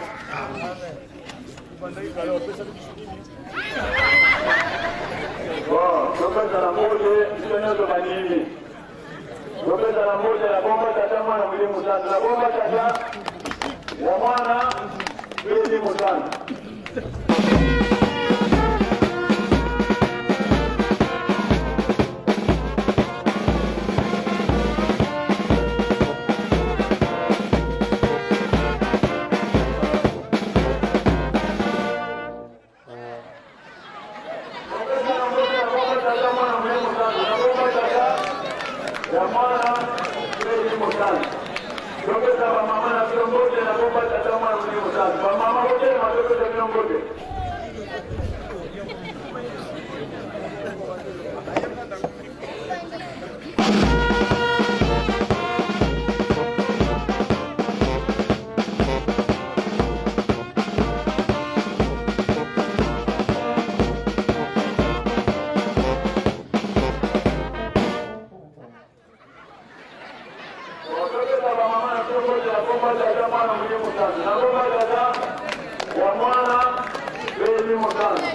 Bon, topesa na mbote biso nyonso bandimi. Topesa na mbote na kombo ya Tata, Mwana, Molimo Santo. Na kombo ya Tata, ya Mwana, mpe Molimo Santo. Ya Mwana, mpe Molimo Santo. Topesa bamama na bino mbote na kombo ya Tata, Mwana, Molimo Santo. Bamama botelema, topesa bino mbote. Topesa bamama na bino mbote na kombo ya Tata, Mwana, Molimo Santo. Na kombo ya Tata, ya Mwana, mpe Molimo Santo.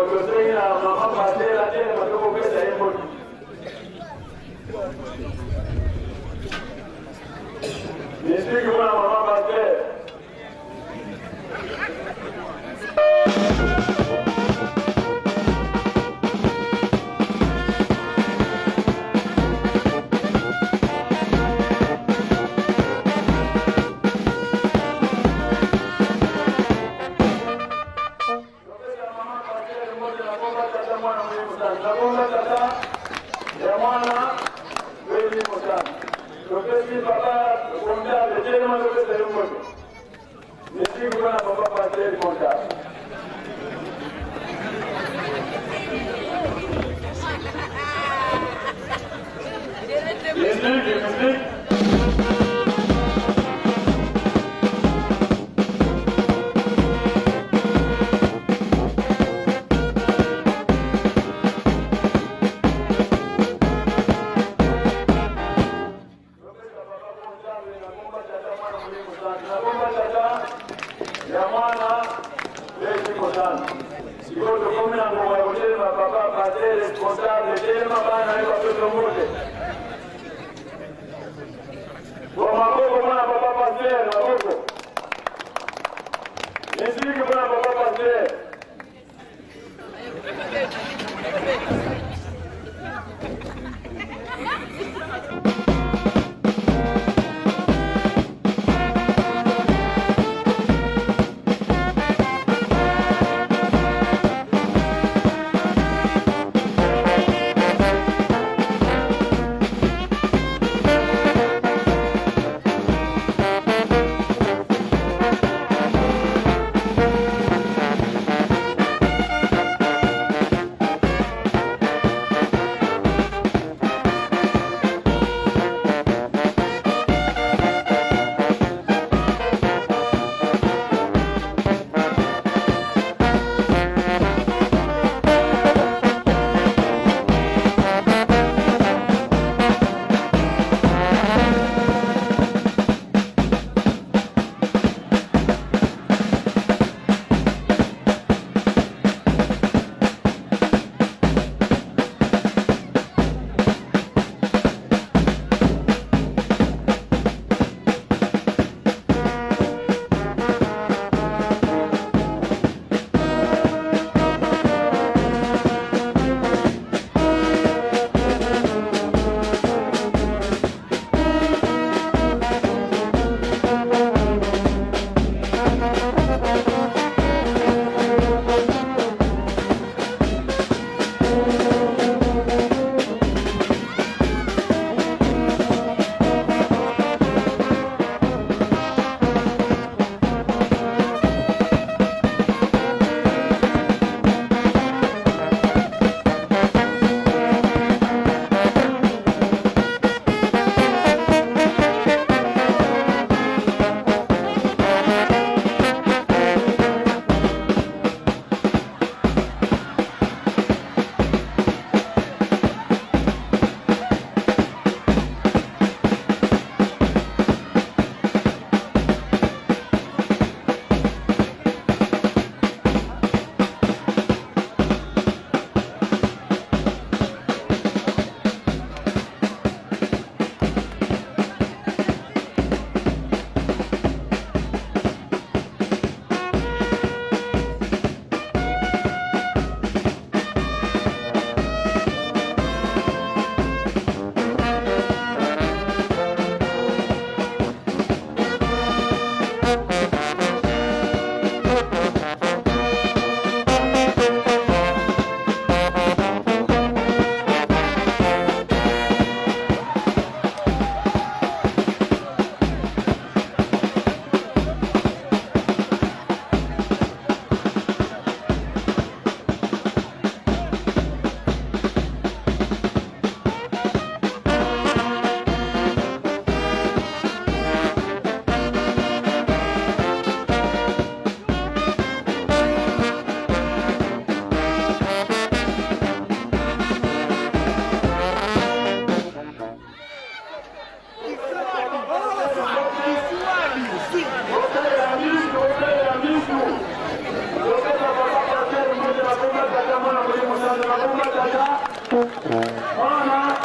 Tosengi na mama pasteur atelema, tokopesa ye mbote. Musique mpona mama pasteur. Nakomba Tata, ya Mwana, mpe Molimo Santo. Topesi papa comptable, telema, topesa yo mbote. Musique mpona papa pasteur comptable. Musique, musique. Nakomba Tata, ya Mwana, mpe Molimo Santo. Sikoyo tokomi na ngonga ya kotelema. Papa pasteur responsable, telema, bana ye bapesa mbote. Kwa maboko mwana papa pasteur, maboko. Musique mpona papa pasteur.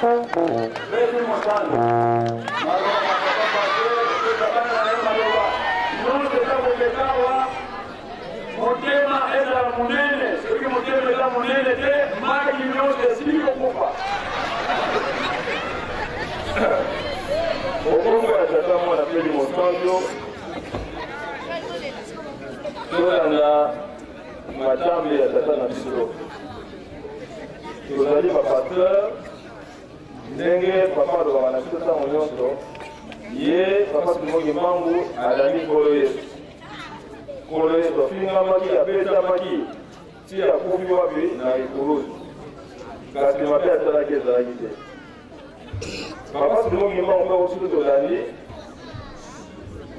Beti Mosantu, maloba ma papa pasteur kopesa bana na ye maloba nyonso eza koleka awa. Motema ezala monene, soki motema eza monene te, maki nyonso esili kokufa. Okombo ya Tata, Mwana mpe Elimo Santu, tolanda matambe ya Tata na biso. Tozali ba pasteur, ndenge papa alobaka na biso ntango nyonso, ye papa Simon Kimbangu alandi Nkolo Yesu. Nkolo Yesu afingamaki, abetamaki, ti akufi wapi? Na ekulusu. Kasi mabe asalaki ezalaki te. Papa Simon Kimbangu mpe soki tolandi,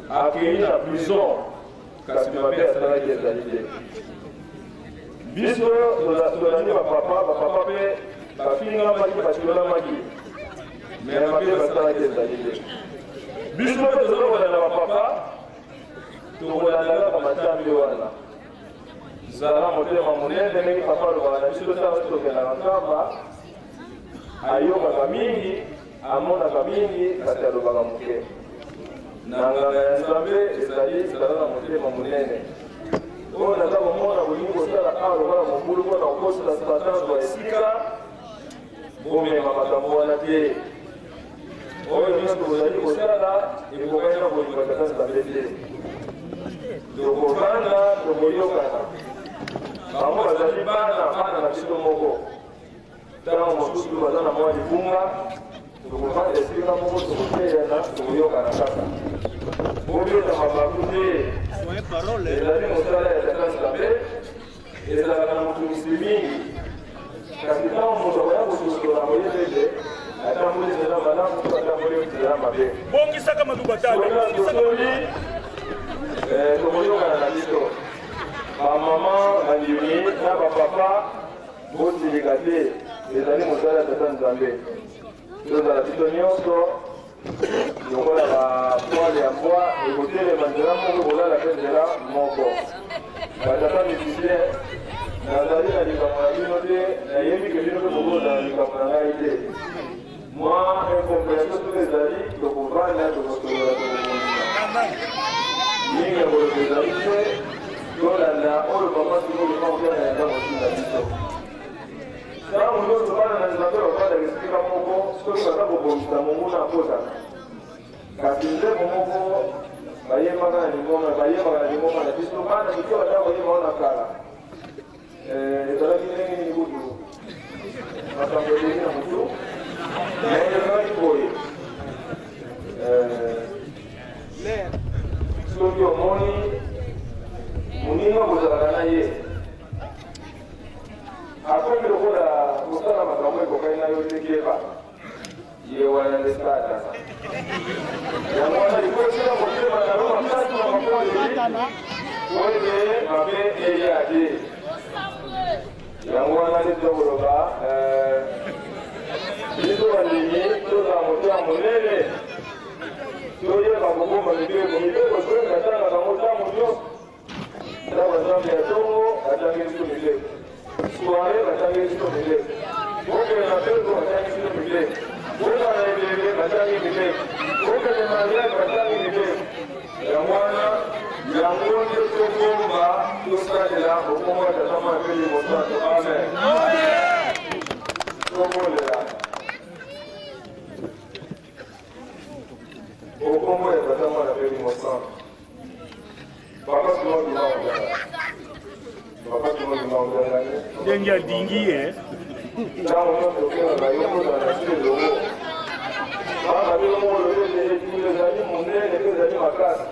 akei na prison, kasi mabe asalaki ezali te. Biso tolandi bapapa, bapapa mpe bafingamaki, batiolamaki, me mabe basalaki ezali te. Biso mpe tozali kolanda bapapa, tokolanda kaka matambe wana. Zala motema monene, ndenge papa alobaka na biso ntango tokendaka Nkamba, ayokaka mingi, amonaka mingi, kasi alobaka moke. Na nganga ya Nzambe ezali zala na motema monene. Oyo naza komona bolingi kosala awa lokola mobulu mpo na kokotisa Satan zwa esika, bomema makambo wana te. Oyo nyonso bozali kosala ekokani na bolingo ya Tata Nzambe te. Tokovanda, tokoyokana. Bango bazali bana, bana na biso moko. Ntango mosusu baza na mwa libunga, tokovanda esika moko, tokoteyana, tokoyokana kaka. Bobeta mabaku te, ezali mosala ya Tata Nzambe, ezalaka na motungisi mingi. Kasi ntango moto akoya kososola, akoyeba ete atamboli nzela malamu to atamboli nzela mabe. Bongisaka maloba tata. Soki asosoli, tokoyokana na biso. Bamama bandimi na bapapa, bosilika te, ezali mosala ya Tata Nzambe. Tozala biso nyonso lokola bapoile ya mbwa, ekotelema nzela moko, ekolala mpe nzela moko. Batata musicien, nazali na likambo na bino te, nayebi ke bino mpe bokozala na likambo na ngai te. Mwa incomprehension soki ezali, tokovanda, tokosolola, tokobongisa. Mingi ya koloba ezali te, tolanda oyo papa Simon Kimbangu Kiangani aza kotinda biso. Ntango nyonso bana na Nzambe bafandaka esika moko, soki baza kobongisa, monguna akotaka. Kasi nzembo moko bayembaka na lingomba, bayembaka na lingomba na biso, bana mike bataka koyemba wana kala. Ezalaki ndenge nini kutu? Makambo eleki na motu, mais ezalaki boye. Soki omoni moninga kozalaka na ye akomi lokola kosala makambo ekokani na yo te, keba, ye wana nde Satana. Yango wana likotia motema na yo makasi na mabondeli po ete mabe eya te. Yango wana nde toza koloba, biso bandimi tozala motema monene, toyeba kobomba mibeko. Mibeko soki batangaka yango ntango nyonso. Ndako ya Nzambe ya tongo batangeli biso mibeko, soiree batangeli biso mibeko, bokende na mpepo batangi biso mibeko, bozala na ebembe batangi mibeko, bokende mariage batangi mibeko. Yango wana, yango nde tobomba, tosalela bokongo ya Tata, Mwana mpe Elimo Santu. Amen. Tobolela bokongo ya Tata, Mwana mpe Elimo Santu. Papa Simon Kimbangu Kiangani. Papa Simon Kimbangu Kiangani. Ndenge alingi ye. Ntango nyonso okendaka yo kozala na biso elongo. Bana bino moko olobi ete etumba ezali monene mpe ezali makasi.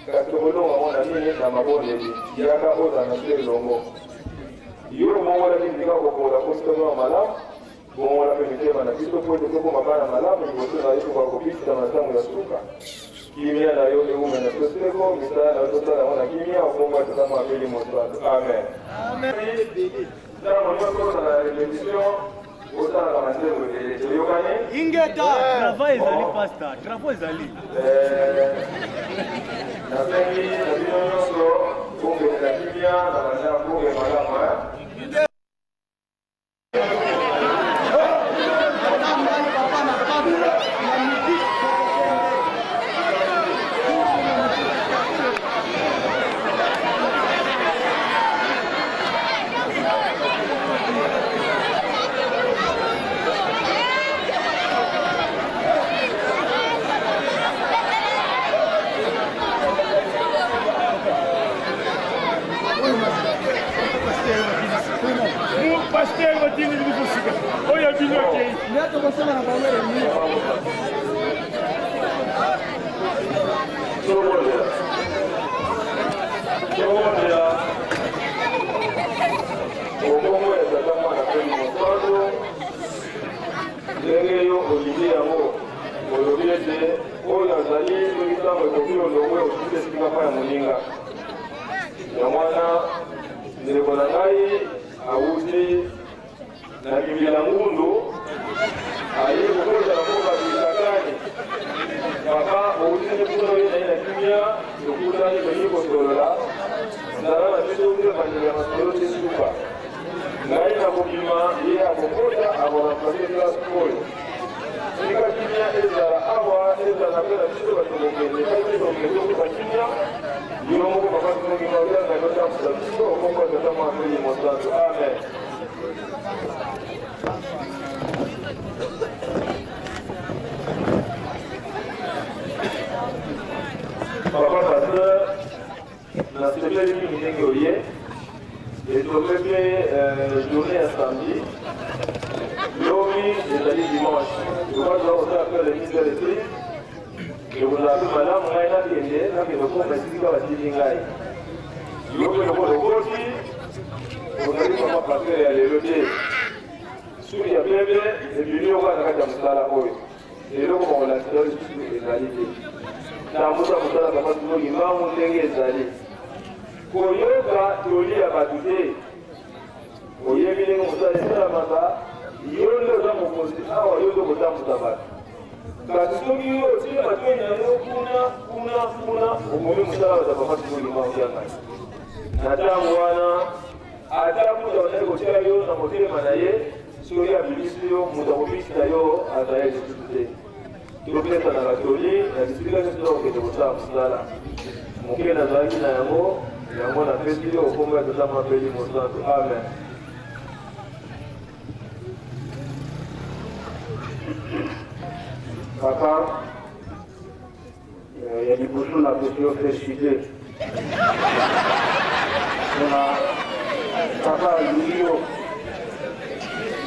Kasi tokolonga yango na nini? Na mabondeli. Yaka ozala na biso elongo. Yo obongolaki ndika kopola mpo biso tokoma malamu. Bongola mpe mitema na biso mpo ete tokoma bana malamu liboso na yo, tokoka kobikisama na ntango ya suka. Kimia na yo ewumela na biso seko, misala na yo tosala yango na kimia, okombo ya Tata, Mwana mpe Elimo Santu. Amen. Ntango nyonso ozala na repetition, osalaka banzembo ebele. Toyokani? Ingeta! Travail ezali pasta, travail ezali. Nasengi na bino nyonso bokende na kimia na bandako, bokende malamu. Tobondela. Tobondela. Okombo ya Tata Mwana mpe Mosantu, ndenge yo olingi yango, olobi ete oyo azali soki ntango ekoki olongwe osuki esika mpo ya moninga. Yango wana ndeko na ngai awuti na Kimbila Ngundu aye kokota na mboka Kisangani. Papa owuti nde kuna oye na ye na kimia, tokutani tolingi kosolola, zala na biso uta ebandeli ya masolo ti suka. Ngai nakobima, ye akokota, akoremplace place oyo. Tika kimia ezala awa, ezala mpe na biso bato kokende, epai te tokende tokuta kimia. Yo moko papa Simon Kimbangu na kotambusa biso, okombo ya Tata Mwana mpe Molimo Santu. Amen. Papa pasteur, nasepeli mingi ndenge oye etombe mpe journée ya samedi, lobi ezali dimanche, lokola toza kosala mpe remise de l'esprit, ekozala mpe malamu ngai nakende nakende koma esika batindi ngai. Yo mpe lokola okoti, ozali papa pasteur ya lelo te, suki ya pembe ebimi yo kaka na kati ya mosala oyo, eloko bakolakisa yo lisusu ezali te. Tambusa mosala papa Simon Kimbangu ndenge ezali, koyoka toli ya bato te. Oyebi ndenge mosala esalamaka, yo nde oza mokonzi awa, yo nde okotambusa bato. Kasi soki yo otie matoi na yo kuna kuna kuna, okomi mosala bato ya papa Simon Kimbangu Kiangani. Na ntango wana, ata kutu abandaki kotia yo na motema na ye, soki abimisi yo, moto akobikisa yo azali lisusu te. Topesanaka toli na bisika nyonso tokokende kosala mosala. Moke nazalaki na yango, yango napesi yo, kombo ya Tata Mwana mpe Elimo Santu. Amen. Papa, ya liboso napesi yo felicite mpona papa alingi yo,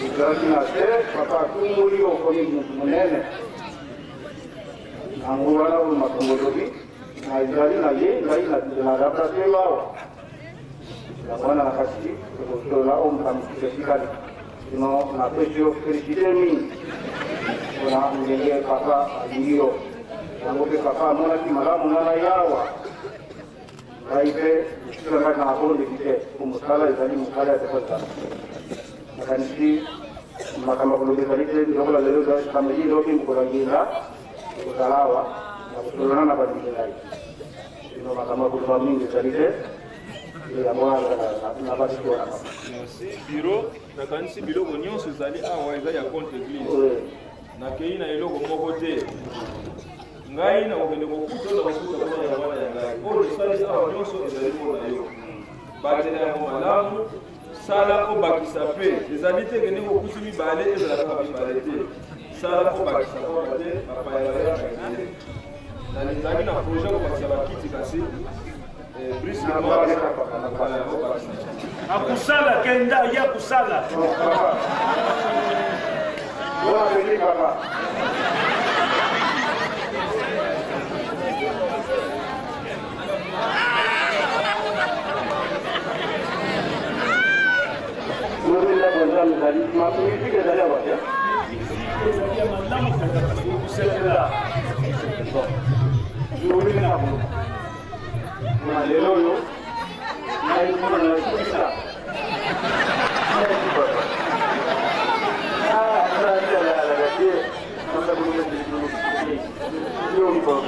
ozalaki na se, papa atumboli yo, okomi motu monene. Yango wana oyo makambo olobi nazali na ye, ngai na remplace yo awa. Yango wana nakasi tokosolola oyo makambo mosusu etikali. Sino napesi yo felicite mingi mpona ndenge papa alingi yo. Yango mpe papa amonaki malamu nga na yawa, ngai mpe mosusu ngai na abondeli te, po mosala ezali mosala ya tata. Nakanisi makambo ya koloba ezali te, lokola lelo ezali samedi, lobi mokolo ya ngenga ekozala awa na kosolana na bandimi ngai. Sino makambo ya koloba mingi ezali te, yango wana na basi wana. Merci bureau. Nakanisi biloko nyonso ezali awa eza ya compte église. Nakei na eloko moko te. Ngai nakokende kokuta nakokuta mpona ya wana ya ngai. Oyo tosali awa nyonso ezali mpo na yo. Batela yango malamu, sala obakisa mpe. Ezali te kende kokuti mibale, ezala kaka mibale te. Sala obakisa pamba te bapaya bayaka ebele. Nazalaki na projet kobakisa bakiti kasi Akusala kenda ya kusala. Bon appétit, papa. Lobi ndako nzambe ezali musique ezali awa te. Ezali ya malamu mpenza kosepela. Lobi ndako na lelo oyo ngai mpona nasukisa. Merci papa.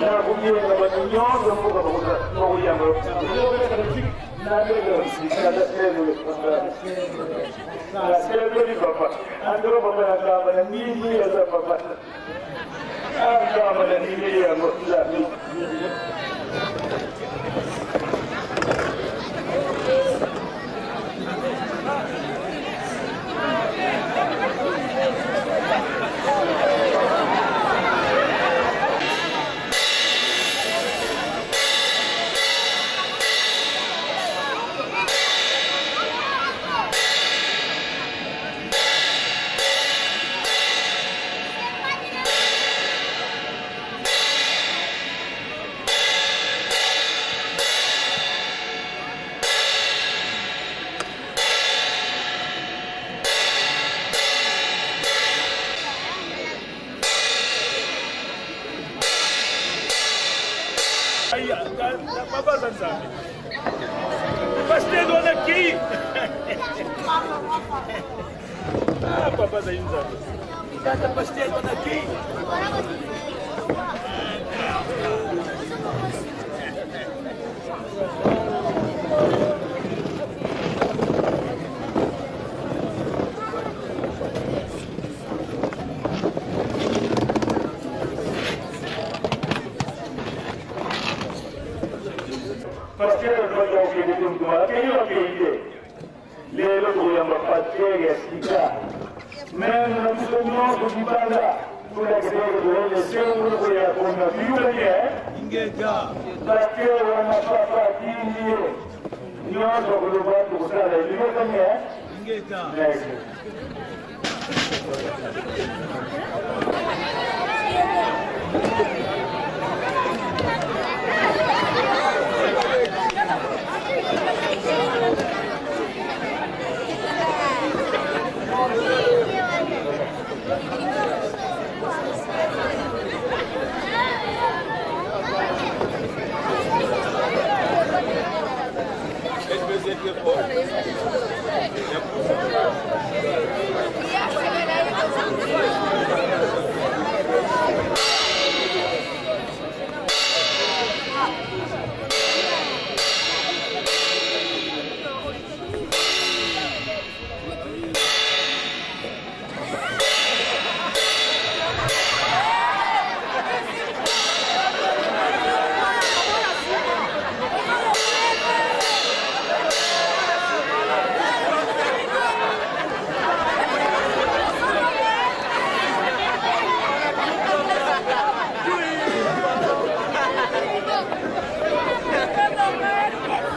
Nakomiyenga bato nyonso mboka bakoyamba. Nasepeli papa, andoko papa na kamba na nini aza papa akamba na nini yango nzambe. Papa aza Nzambe. Pasteur wana akei. Ah, papa azali Nzambe. Tata pasteur wana akei. Pasteur alobaki akokende te moto akei akei te lelo tokoyamba pasteur ya sika meme na biso nyonso libanda tolakisaka toyele esengo lokola ya konga tuyokani pasteur wana papa atindi ye nyonso akoloba tokosala tuyokani merci.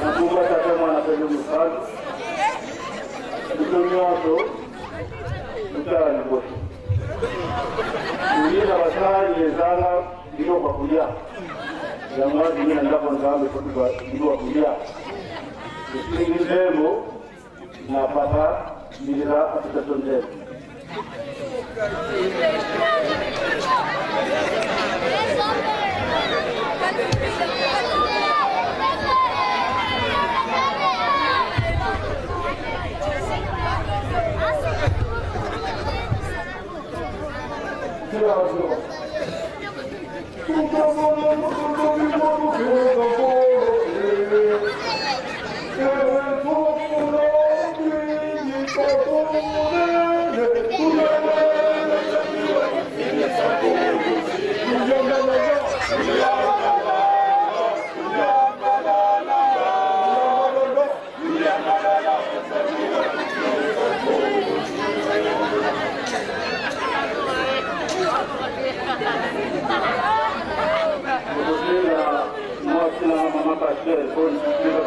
Nkombo Tata, Mwana mpe Molimo Mosantu, biso nyonso totala liboso. Toye na basali ezanga biloko ya kolia, yango wana toye na ndako ya Nzambe mpo tozwa biloko ya kolia. Tosengi nzembo na papa Milila apesa biso nzembo. Tokosenga mwasi na mama pasteur boni bino.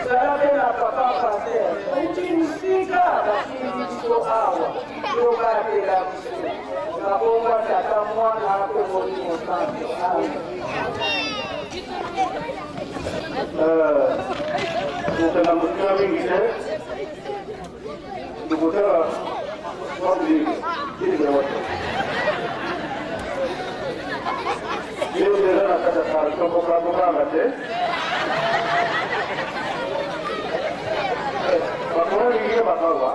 Zala mpe na papa pasteur outi mosika batindi biso awa yobatela biso na kombo ya Tata, Mwana mpe Molimo Santo. Amen. Kokenda mosika mingi te, tokotala wapi Bible wapi. Bible eza na kati ya carton, bokanga te. Bakona lingi bakawa.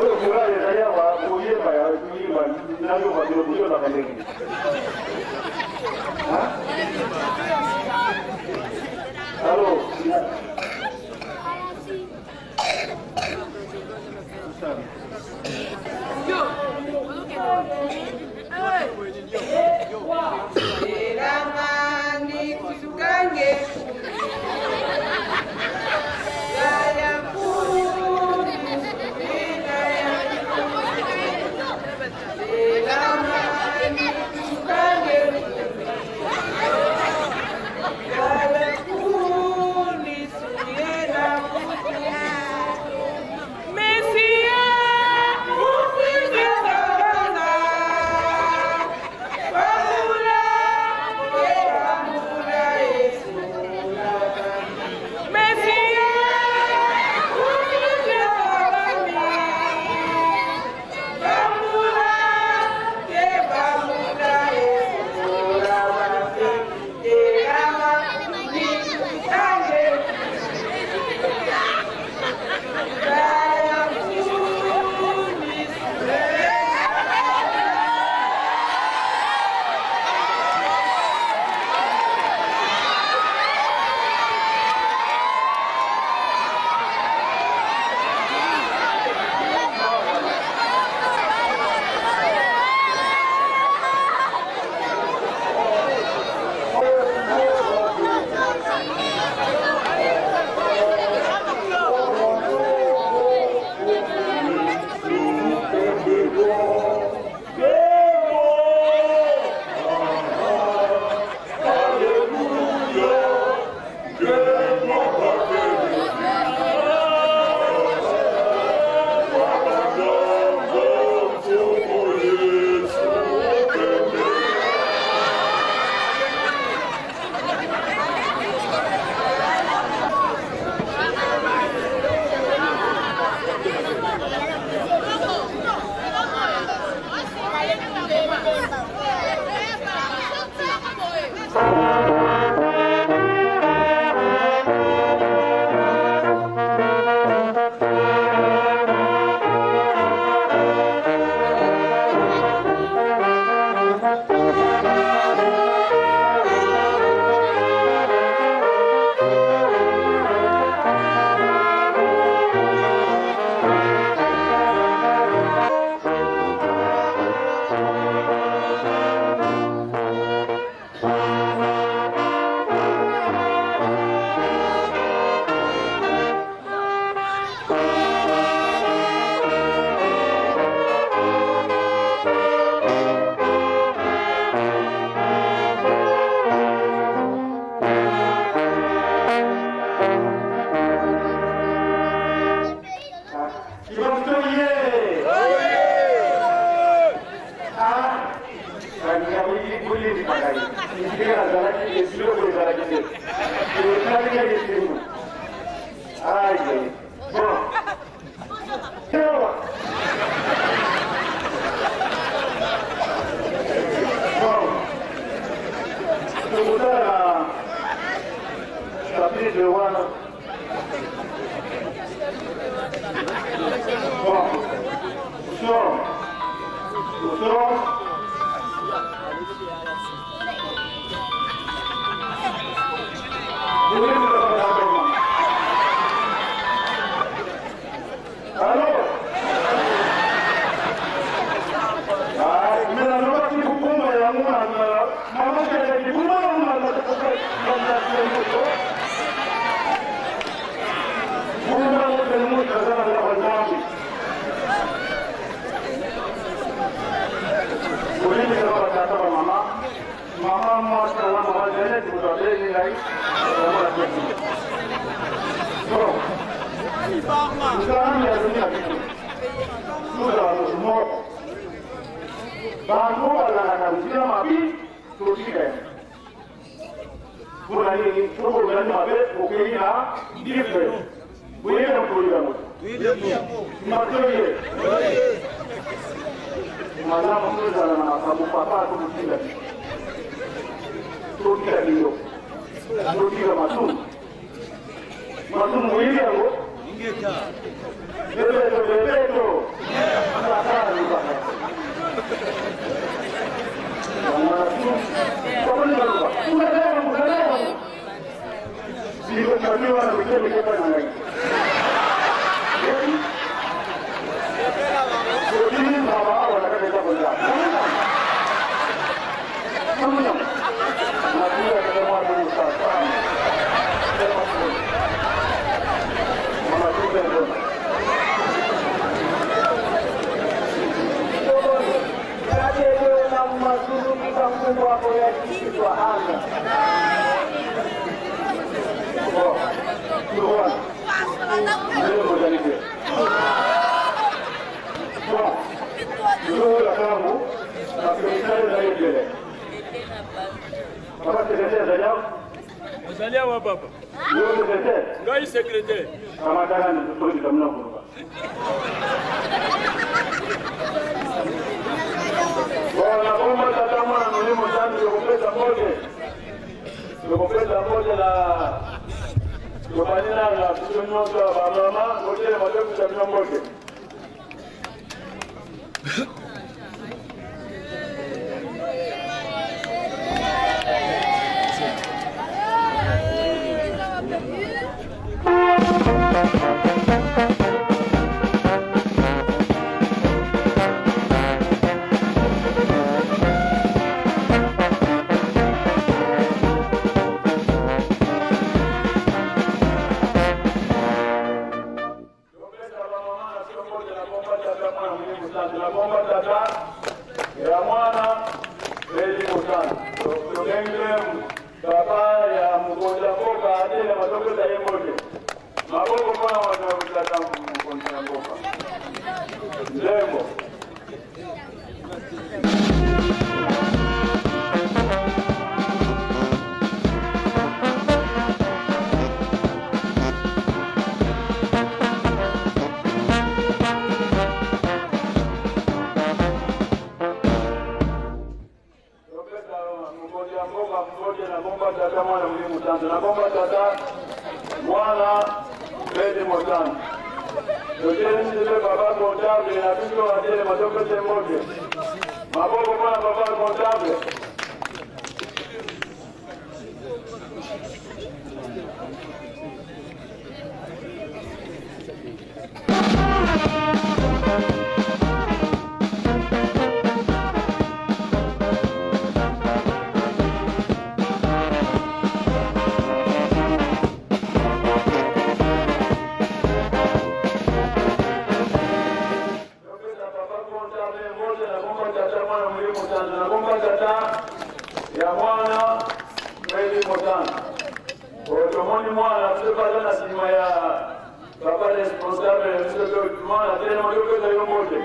Oyo kura ezali awa koyeba ya koyeba nayoka bino boyebaka ndenge. Allo. Elamani kusukange Esika nazalaki biloko ezalaki te. Esali ngai esengo. Aïe. Bon. Awa. Bon. Tokotala chapitre wana. Bon. Sors. Sors. Mama mwasi na mama Janet moto abengi ngai nzambe azongi na biso tozala moto moko bango bazalaka nzela mabe totika yango mpona nini soki ozali mabe okei na livre boyebi yango toyebi yango matoye malamu tozala na makambo papa akokotinda biso totika bino totika masumu masumu boyebi yango bebeto bebeto akalubaka Ozali awa baba. Ngai secrétaire. Bona komba tata mwana molimo nzambe tokopesa mbote tokopesa mbote na tobandi nano na biso nyonso ya bamama botelema topesa bino mbote. Ya mwana elimo sana tobenge papa ya mokonzi ya mboka atelema topesa ye mbote maboko mpona tata mokonzi ya mboka nzembo. Mokonzi ya mboka mbote na komba tata mwana molimo santu na komba tata mwana elimo santu totelemisi mpe papa comptable na biso atelema topesa mbote maboko mpona papa comptable. Ya mwana elimo santu tomoni mwana biso baza na nsima ya papa responsable na biso to mwana telema topesa yo mbote.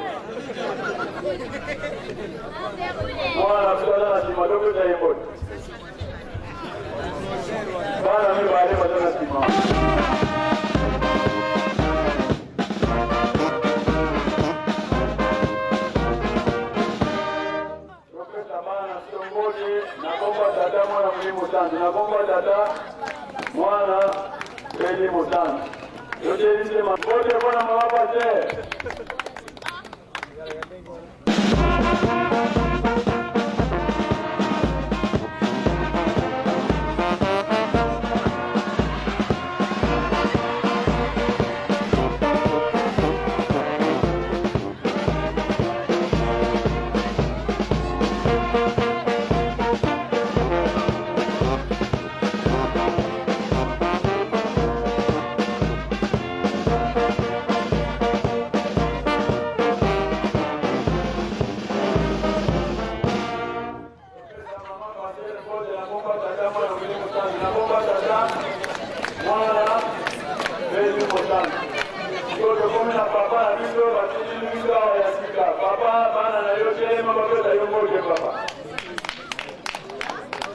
Mwana biso aza na nsima, topesa ye mbote. Bana mibale baza na nsima. Topesa bana na biso mbote na kombo ya Tata, Mwana, Molimo Santu. Na kombo ya Tata, Mwana mpe Elimo Santu. Totelisi mbote mpo na mama pasteur.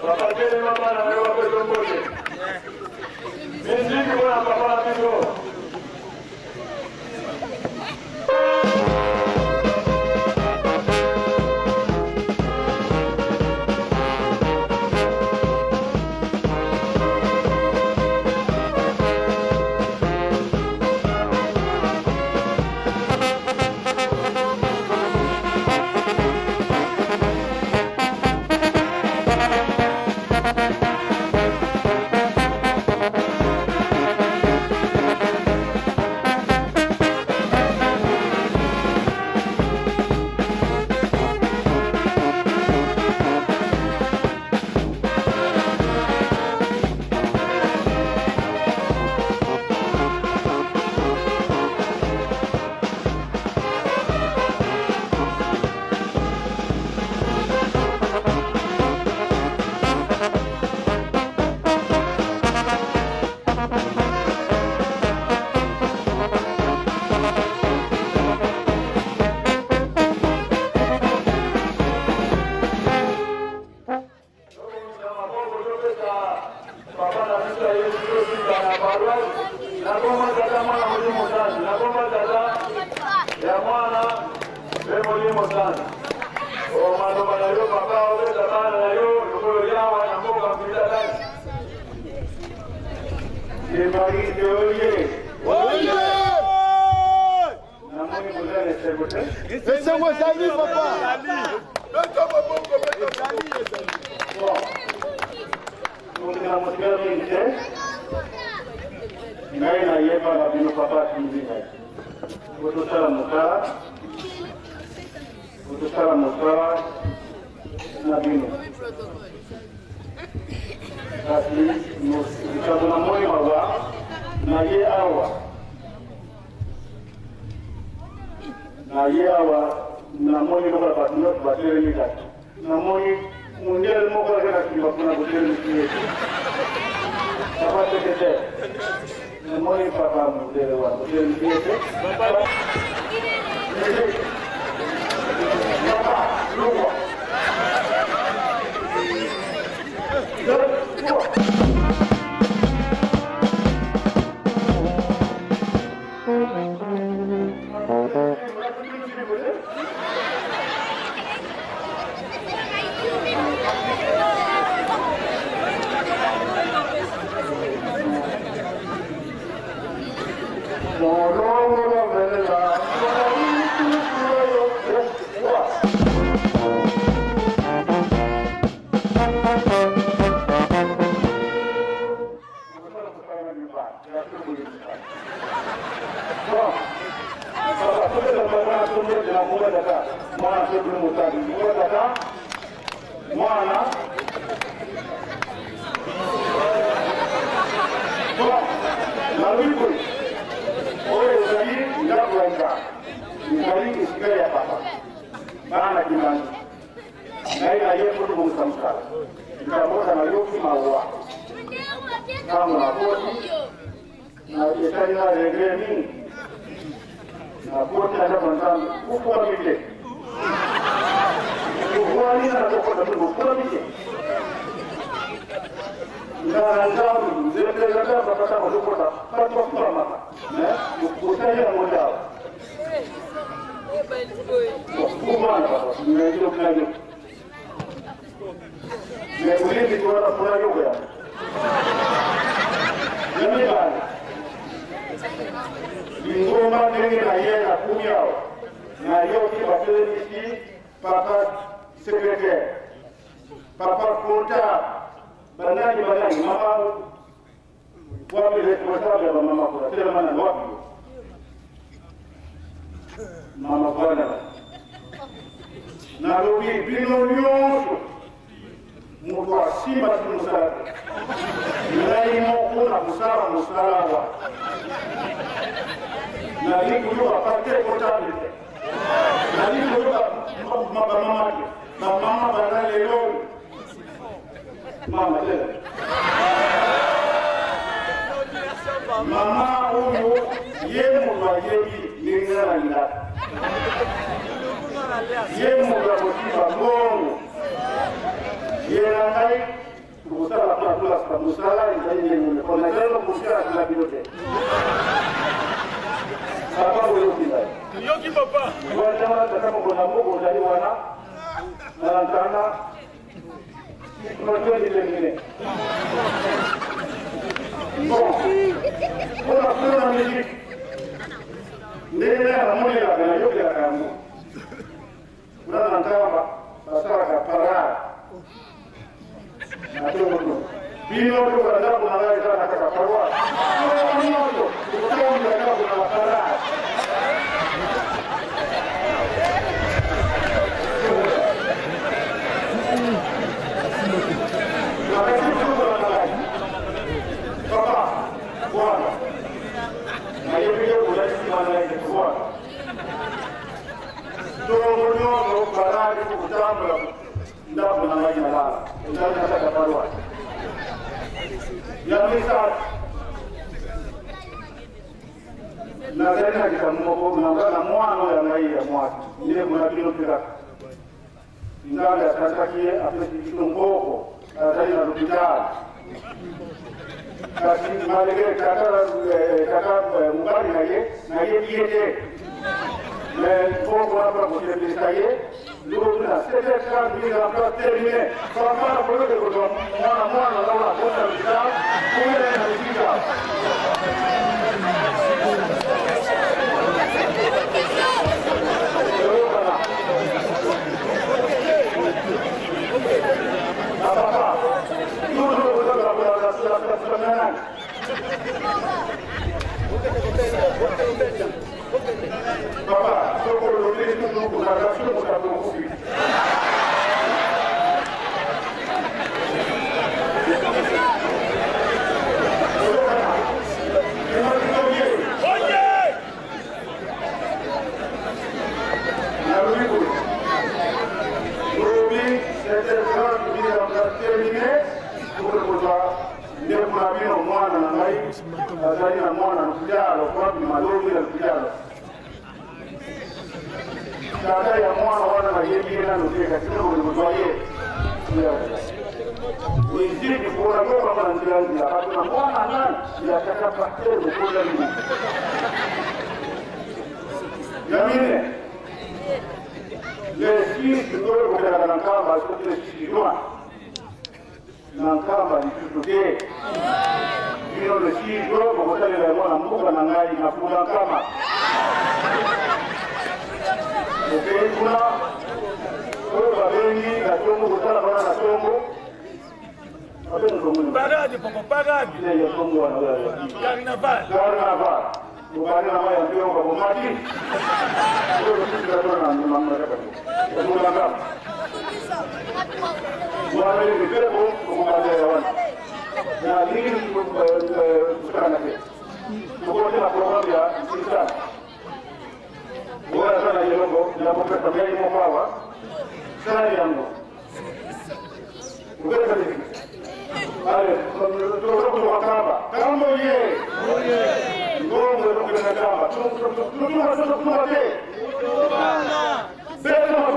Papa telema, bana na yo bapesa mbote. Miziki mpona papa na biso. Papa na biso ya Yesu tosika na paroisse na kombo Tata, Mwana, Molimo Santu, na kombo Tata ya Mwana mpe Molimo Santu. O maloba na yo papa, obeta bana na yo lokolo yawa na mboka mpita tani. Evariste oye! Namoni boza na esengo te? Esengo ezali papa. Beta maboko, beta maboko. Tokenda mosika mingi te. Ngai nayeba na bino papa atindi ngai po tosala mosala, po tosala mosala na bino. Kasi likambo namoni mawa na ye awa, na ye awa namoni lokola bato nyonso batelemi, kasi namoni mondele moko aza na nsima mpona kotelemisi ye te. Papa secrétaire, namoni papa mondele wana kotelemisi ye te. Papa longwa. Deux, trois. Mwana. Bon, nalobi boye, oyo ezali ndako ya Nzambe, ezali esika ya papa bana kimbangi. Ngai naye mpo tobongisa mosala. Likambo nayoki mawa ntango nakoti na etali na regret mingi. Nakoti na ndako ya Nzambe, kufukami te. Tovwani na tokota mpe bokolami te. Nga na nzambe nzembelaka bakata bazokota bato bakulamaka mais bosali yango te awa. Kumana nayo mais oyebi te wana mpona yoko ya ya mibale lingomba ndenge na ye na kumi awa nayoki batelemisi papa secrétaire, papa comptable, banani banani, mama wapi responsable ya bamama kuna telema na wapi mama bwana. Nalobi bino nyonso moto asimbaki mosala te, ngai moko na kosala mosala wa nali koyoka pasteur comptable te, nali koyoka bamama te, bamama banda lelo mama te, mama oyo ye moto ayebi ndenge nga nalingaka ye, moto akosimba mbongo ye na ngai tokosala mpona tolasa mosala ezali ndenge mpona ezali kosala tuna bino te. Papa, boyoki ngai? Yoki papa. Wana tata mokonzi mboka ozali wana na ntana situation déterminée. Bon, mpona kuna na musique, ndenge namonelaka nayokelaka yango kuna na Nkamba basalaka parade na tongoto. Bino tokola ndako na ngai ezalaka kaka paroisse nyonso tokotambola ndako na baparade. Nakati tokola na ngai papa bwana nayebi yo ozali nsima na ngai bwana tongo nyonso parade kokotambola ndako na ngai nalala ezali na kati ya paroisse. Ya misato, nazali na likambo moko na mwana oyo ya ngai ya mwasi ndeko na bino mpe kaka Nzambe asalisaki ye, apesi biso nkoko azali na lopitalo, kasi malgré tata tata mobali na ye nayebi ye te, mais nkoko wana mpona kosepelisa ye lobi na 7h30 mise en place terminé. Papa na koyoke kozwa mwana mwana na wana akota lopitalo koyela ye na bisika. Toyokana na papa toujours kozala nani. Papa soko olobi toujours kozala soki mosato okufi. Toyokana. Oye! Nalobi boye, lobi 7h30 mise en place terminé, tokoki kozwa ndeko na bino mwana na ngai azali na mwana lopitalo kwabima lobi na lopitalo. Tata ya mwana wana nayebi ye nano te, kasi tokoki kozwa ye miziki mpona tokama na nzela nzela bato na mwana nani ya tata pasteur mokonza nini. Ya mine, le 6 oyo kokelaka na Nkamba, soki le 6 juin na Nkamba lisusu te, bino le 6 juin bokosalela yango na mboka na ngai na Fula Nkama. Okei kuna oyo babengi na tongo kosala wana na tongo. Parade papa, parade. Ya tongo wana. Carnaval. Carnaval mobali na mai ya mpio babomaki oyo tosikatona na wana mibeko okobandela wana na mingi kusakana te tokoti na programme ya kisana oyo aza na eloko ya kopesa ngai moko awa sala yango obeta miziki. Ale tozokutoka Kamba kambo ye ngongo ezokende na Kamba tutuma te beta.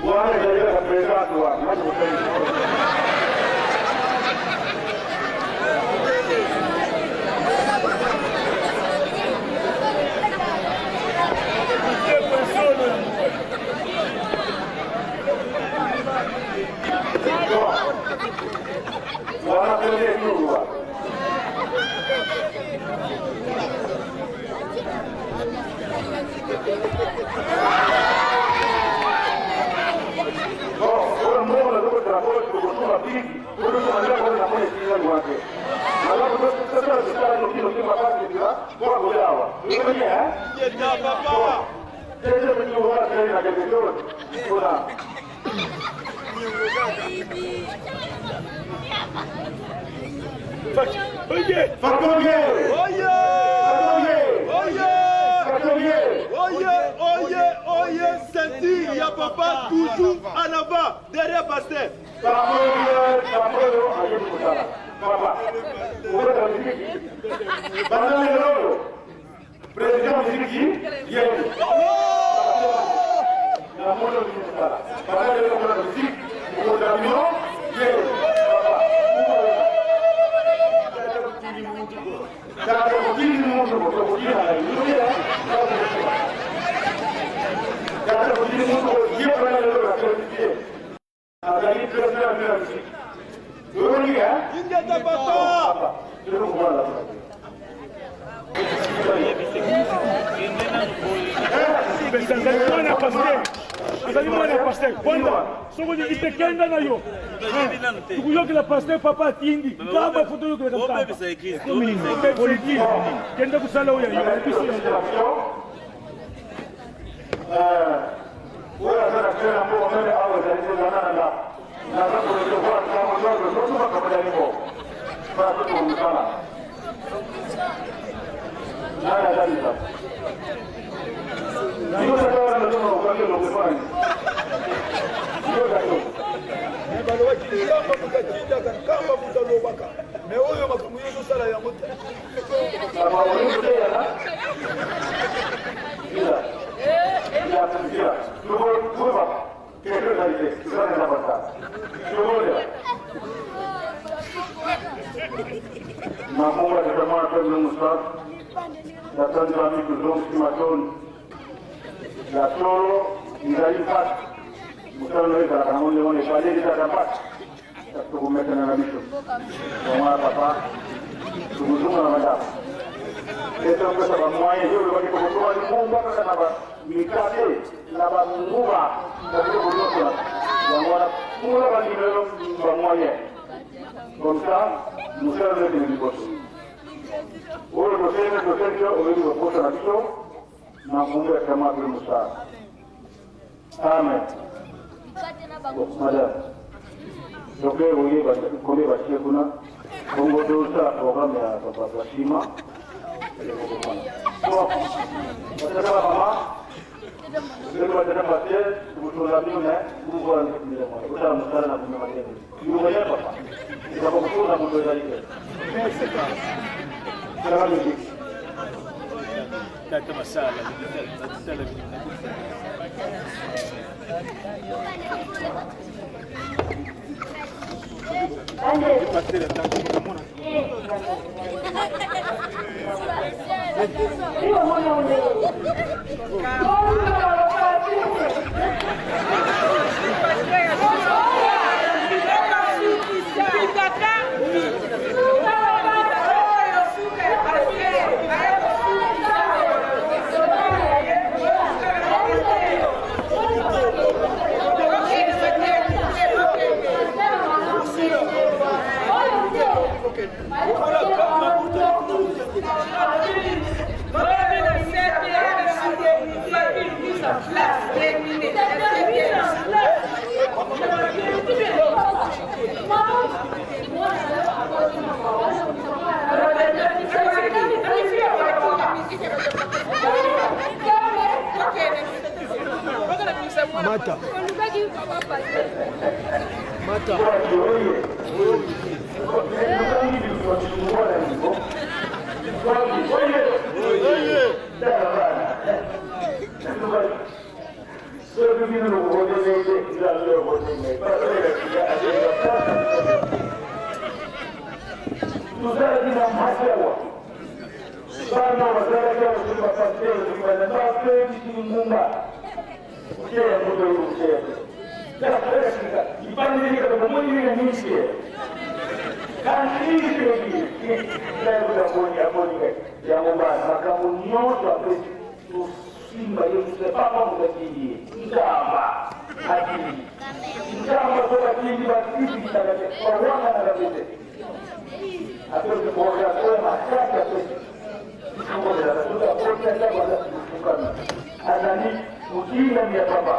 Wana ezali kaka présence wana. Wana pende tour wana. Bon, oyo mbongo nazokotela po tokosomba biki tokosomba ndako oyo namoni esika liwa te. Malamu tosala tosala noki noki mapasi esika mpo akoya awa. Oyebi hein? Bon, deuxième tour wana tozali na quelque chose mpona Oye! Fatonge! Oye! Fatonge! Oye! Fatonge! Oye, oye, oye, ceinture, ya papa toujours en avant, derrière pasteur. Pamoyo, pamoyo ayebi kosala. Papa, obeta miziki. Banda lelo oyo, président miziki yebi. Namoni olingi kosala. Banda lelo omona miziki, okonza bino yebi. Papa, tata kotindi muntu kotokotila na yuya. Tata kotindi muntu ye banda lelo na félicité. Azali président de la musique. Oyokoli hein? Ingeta papa! Papa, tozo komona la Azali mwana pasteur, azali mwana pasteur kwanda soki olingi te kenda na yo tukuyokela pasteur papa atindi nkamba fo toyokelaka nkamba politike kenda kosala oyo ya yo biso ya yo. Oyo aza na clé na mboka meme awa ezali te zana na ndako naza korecevoir ntango nyonso soki makambo ya lingo mpona tokoma mosala nani aza liza yo tata wana nazoma okangi elongo mpona nini yo tata. Me balobaki nkamba moto atindaka, nkamba moto alobaka, me oyo makambo nyonso osala yango te. Mamunga tata mwana mosala tata Nzambe tozongisi matoni ya solo. Ezali mpasi mosala oyo ezalaka nango ndenge wana ebale ezalaka mpasi, kasi tokomesana na biso yango wana. Papa, tokozonga na bandako etopesa bamoyen. Yo olobaki tokosoma libumba kaka na bamikate na banguba na biloko nyonso yango wana. Fungola bandimelo bamoyen comme ça mosala oyo ekende liboso. Oyo tosengi, tosengi yo oyebi koposa na biso na nkombo ya kama mpe mosala. Amen. Bon, madame docteur, oyeba combien batie kuna bongo tosala programme ya basima. Bon, batata, bamama, soki batata pasteur tokotola bino me kukola kosala mosala na komema te. Yokoya papa ezaka kotola moto ezali te. Sala musique. Tata masala tala. Tozalaki na mpasi awa, bana bazalaki awa, soki bapasteur, soki bana bapekisi ngunga koteya moto oyo koteya te sika libandeli kaka bomoni nini na ministère kantiiaboni aboni yango bana makambo nyonso apesi tosimba ye mosu papa moto atindi ye nkamba atindi nkamba so batindi batitikisaka te bawanganaka pe te apesi programme oyo makasi apesi sokomelaka soki akoti ndako aza fukami azali motindami ya papa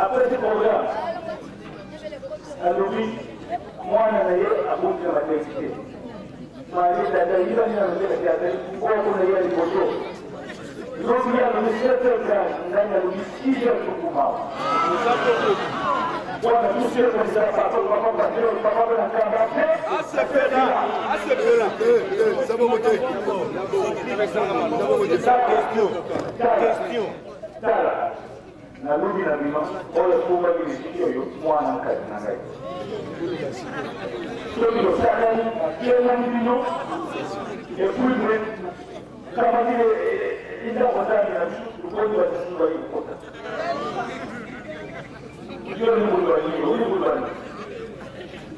apesi programme alobi mwana na ye abongi na maternité mari tata yibani na lobeka te azali koko na ye ya liboso lobi alobi 7 heures 30 ngai nalobi 6 heures tokumawa wana tosekolisa papa papa pasteur papa mpe na nkamba te asepela asepela question tala nalobi na bino oyo atombaki lisiki oyo mwana nkati na ngai soki tosakani natelami bino epuis kamati ndako nzambe na biso tokoni basusu bayi kokota yo ni moto ya nini oyi moto ya nini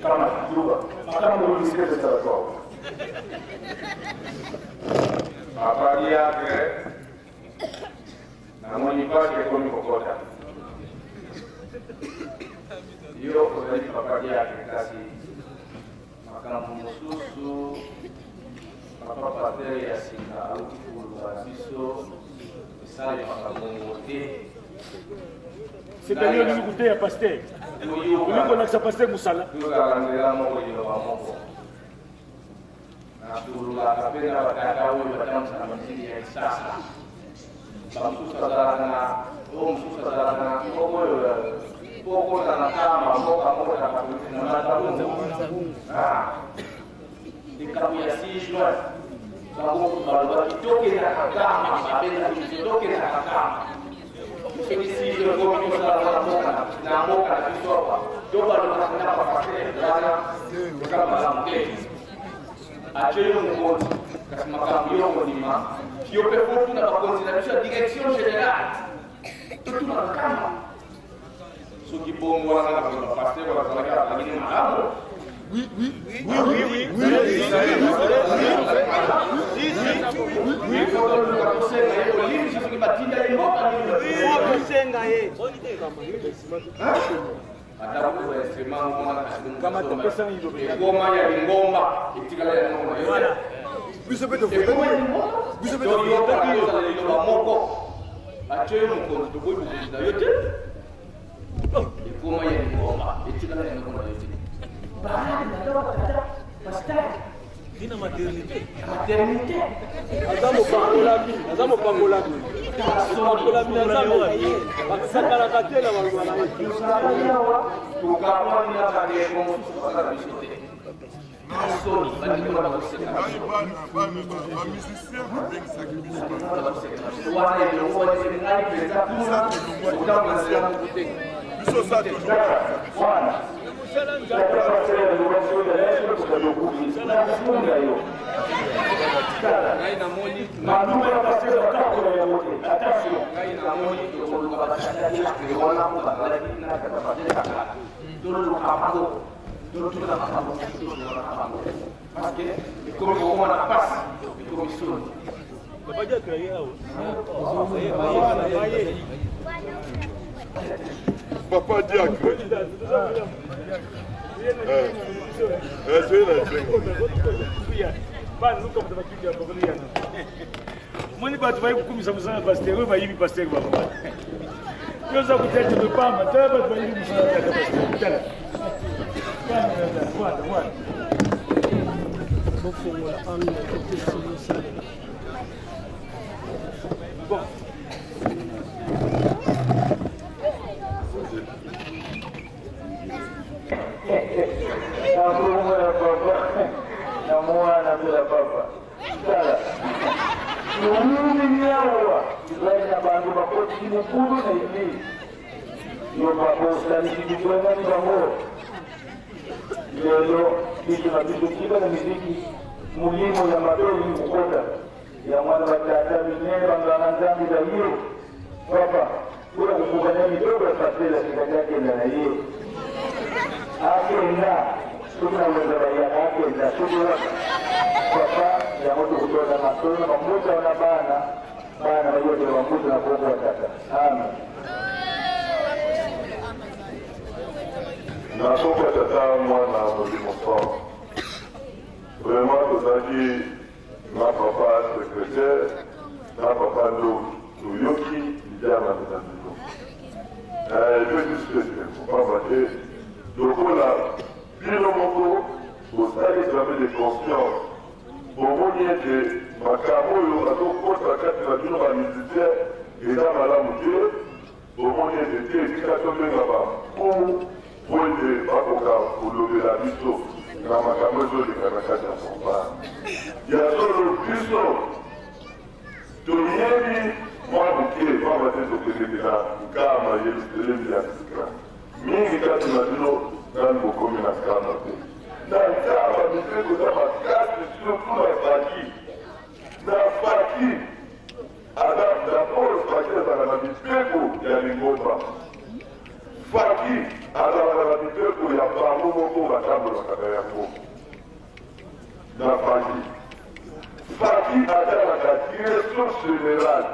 kama luba makambo oyo misekesala twao Papa Diacre, namoni pasi ekomi kokota. Yo ozali papa Diacre, kasi makambo mosusu papa pasteur ya sika auti koloba na biso esalemaka bongo te. C'est-à-dire olingi koteya pasteur, olingi kolakisa pasteur mosala. Tozala nzela moko, liloba moko. Nasololaka mpe na batata oyo batambwisaka miziki ya Kisasa. Bamosusu bazalaka na oyo, mosusu azalaka na oyo pokota na kamba mboka moko na katolike na Mbanza-Ngungu. Likambo ya 6 juin, bango kutu balobaki tokendaka kamba, babengaki biso tokendaka kamba. Soki 6 juin ekomi kosala wana mboka na mboka na biso awa, to balobaka na bapasteur wana eza malamu te. Atie yo mokonzi, kasi makambo yo okondima yo mpe fotuna bakonzi na biso ya direction générale, totuna nkamba soki bongo wana na bato bapasteur bazalaki bazalaki ne malamu. Oui, oui, oui, oui, oui, oui, oui, tosenga ye olimbisi soki batinda ye mboka nini tosenga ye ata kuba instrument mona ekoma ya lingomba etikala ya noko na yo. Biso mpe biso mpe toyokaka liloba moko atie yo mokonzi, toboyi mokonzi na yo te. Ekoma ya lingomba etikala ya noko na yo te. Tina maternité. Maternité. Aza mopakolami, aza mopakolami, mopakolami na Nzambe, basakanaka te na maloba na ye. Tozalaki awa, tokabwani na bandeko mosusu baza na biso te. Soni bandeko wana koseka biso. Wana elongo wana ngai mpenza kuna kotambola nzela moko te. Biso sa wana Ngai namoni ngai namoni tokoluka batata wana mo bazalaki na tata pasteur kaka, toluka bango, totuna makambo mosusu, tolobaka bango parce que ekomi kokoma na pasi, ekomi soni. Papa Diacre. Eh, soyez na esengo. Moni bato bayi kokumisa mosala ya pasteur oyo bayibi pasteur bango yo oza kotia tembe pamba. Tala bato bayibi mosala ya tata pasteur, tala wana wana. Bofongola angle topesi yosalela. Bon. Yo papa osalisi bitwengani bango lelo biso na biso tika na miziki molimo ya mabe olingi kokota yango wana batata minene banganga nzambe baye papa mpona kokokana mibeko ya pasteur asikati akenda na ye akenda soki na wenza bayaka akenda soki wapi papa yango tokotola masolo na bambuta wana bana bana bayokela bambuta na koko ya tata amen. Na koko ya tata mwana molimo fort vraiment tozalaki na papa secrétaire na papa ndoki toyoki libiangami na bino epesi biso esengo pamba te lokola bino moko bosali examen de conscience bomoni ete makambo oyo bazokota kati na bino ba musicien eza malamu te bomoni ete te esika tobenga bakumu mpo ete bakoka kolobela biso na makambo ezoleka na kati ya fanfare. Ya solo, biso toyebi mwa moke, mpamba te tokendeke na Nkama, Yelusalemi ya sika. Mingi kati na bino nanu bokomi na Nkama te. Na Nkama, mibeko eza makasi, surtout na faki. Na faki, aza d'abord, faki azalaka na mibeko ya lingomba. Faki azalaka na mibeko ya bango moko batambolaka na yango. Na faki, faki atalaka direction generale.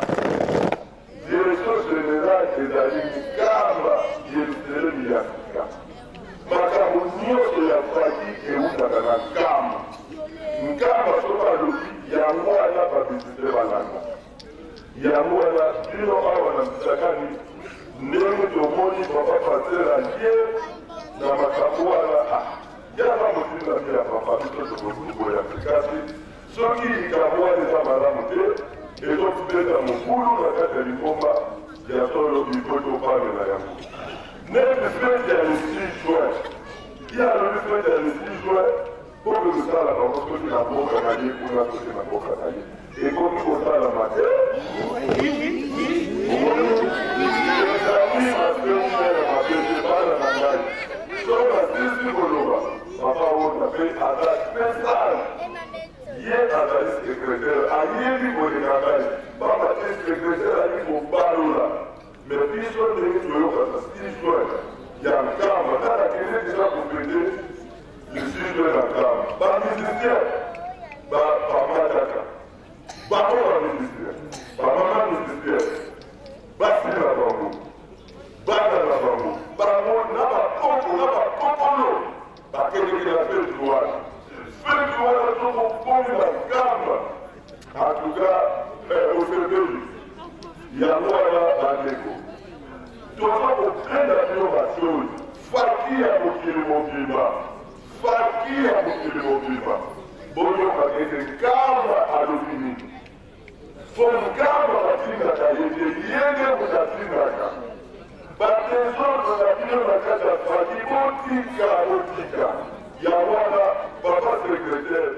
Direction generale ezali Nkamba, Yelusalemi ya sika. Makambo nyonso ya faki eutaka na Nkamba. Nkamba soki alobi yango wana ba musiciens balanda. Yango wana bino awa na Msakani ndenge tomoni papa pasteur aye na makambo wana ah ye aza motindami ya papa biso tokoki koboya te kasi soki likambo wana eza malamu te ezobeta mobulu na kati ya lingomba ya solo il faut topamela yango neti fete ya le 6 juin ye alobi fete ya le 6 juin Oyo kosala bango soki na mboka na ye kuna soki na mboka na ye ekoki kosalama te. Ezali maseminere mabe te bana na ngai. Soki nasilisi koloba papa Wota mpe aza très sage. Ye azali secretaire ayebi koleka ngai pamba te secretaire ayebi kobalola. Mais biso ndenge toyokaka 6 juin ya Nkamba kaka kende deja kofete le 6 juin na Nkamba ba musiciens ba bamataka bango ba musiciens ba mama musiciens basi na bango bana na bango bango na bakoko na bakokolo bakendeke na fete wana fete wana tokokomi na Nkamba en tout cas eh, osepeli Yango wana bandeko, toza kobenda bino matoyi, faki ya mokili mobimba, faki ya mokili mobimba, boyokaka ete Nkamba alobi nini. Po Nkamba batindaka ye te, ye nde moto atindaka. Ba desordre na bino na kati ya faki, botika, botika. Yango wana papa secretaire.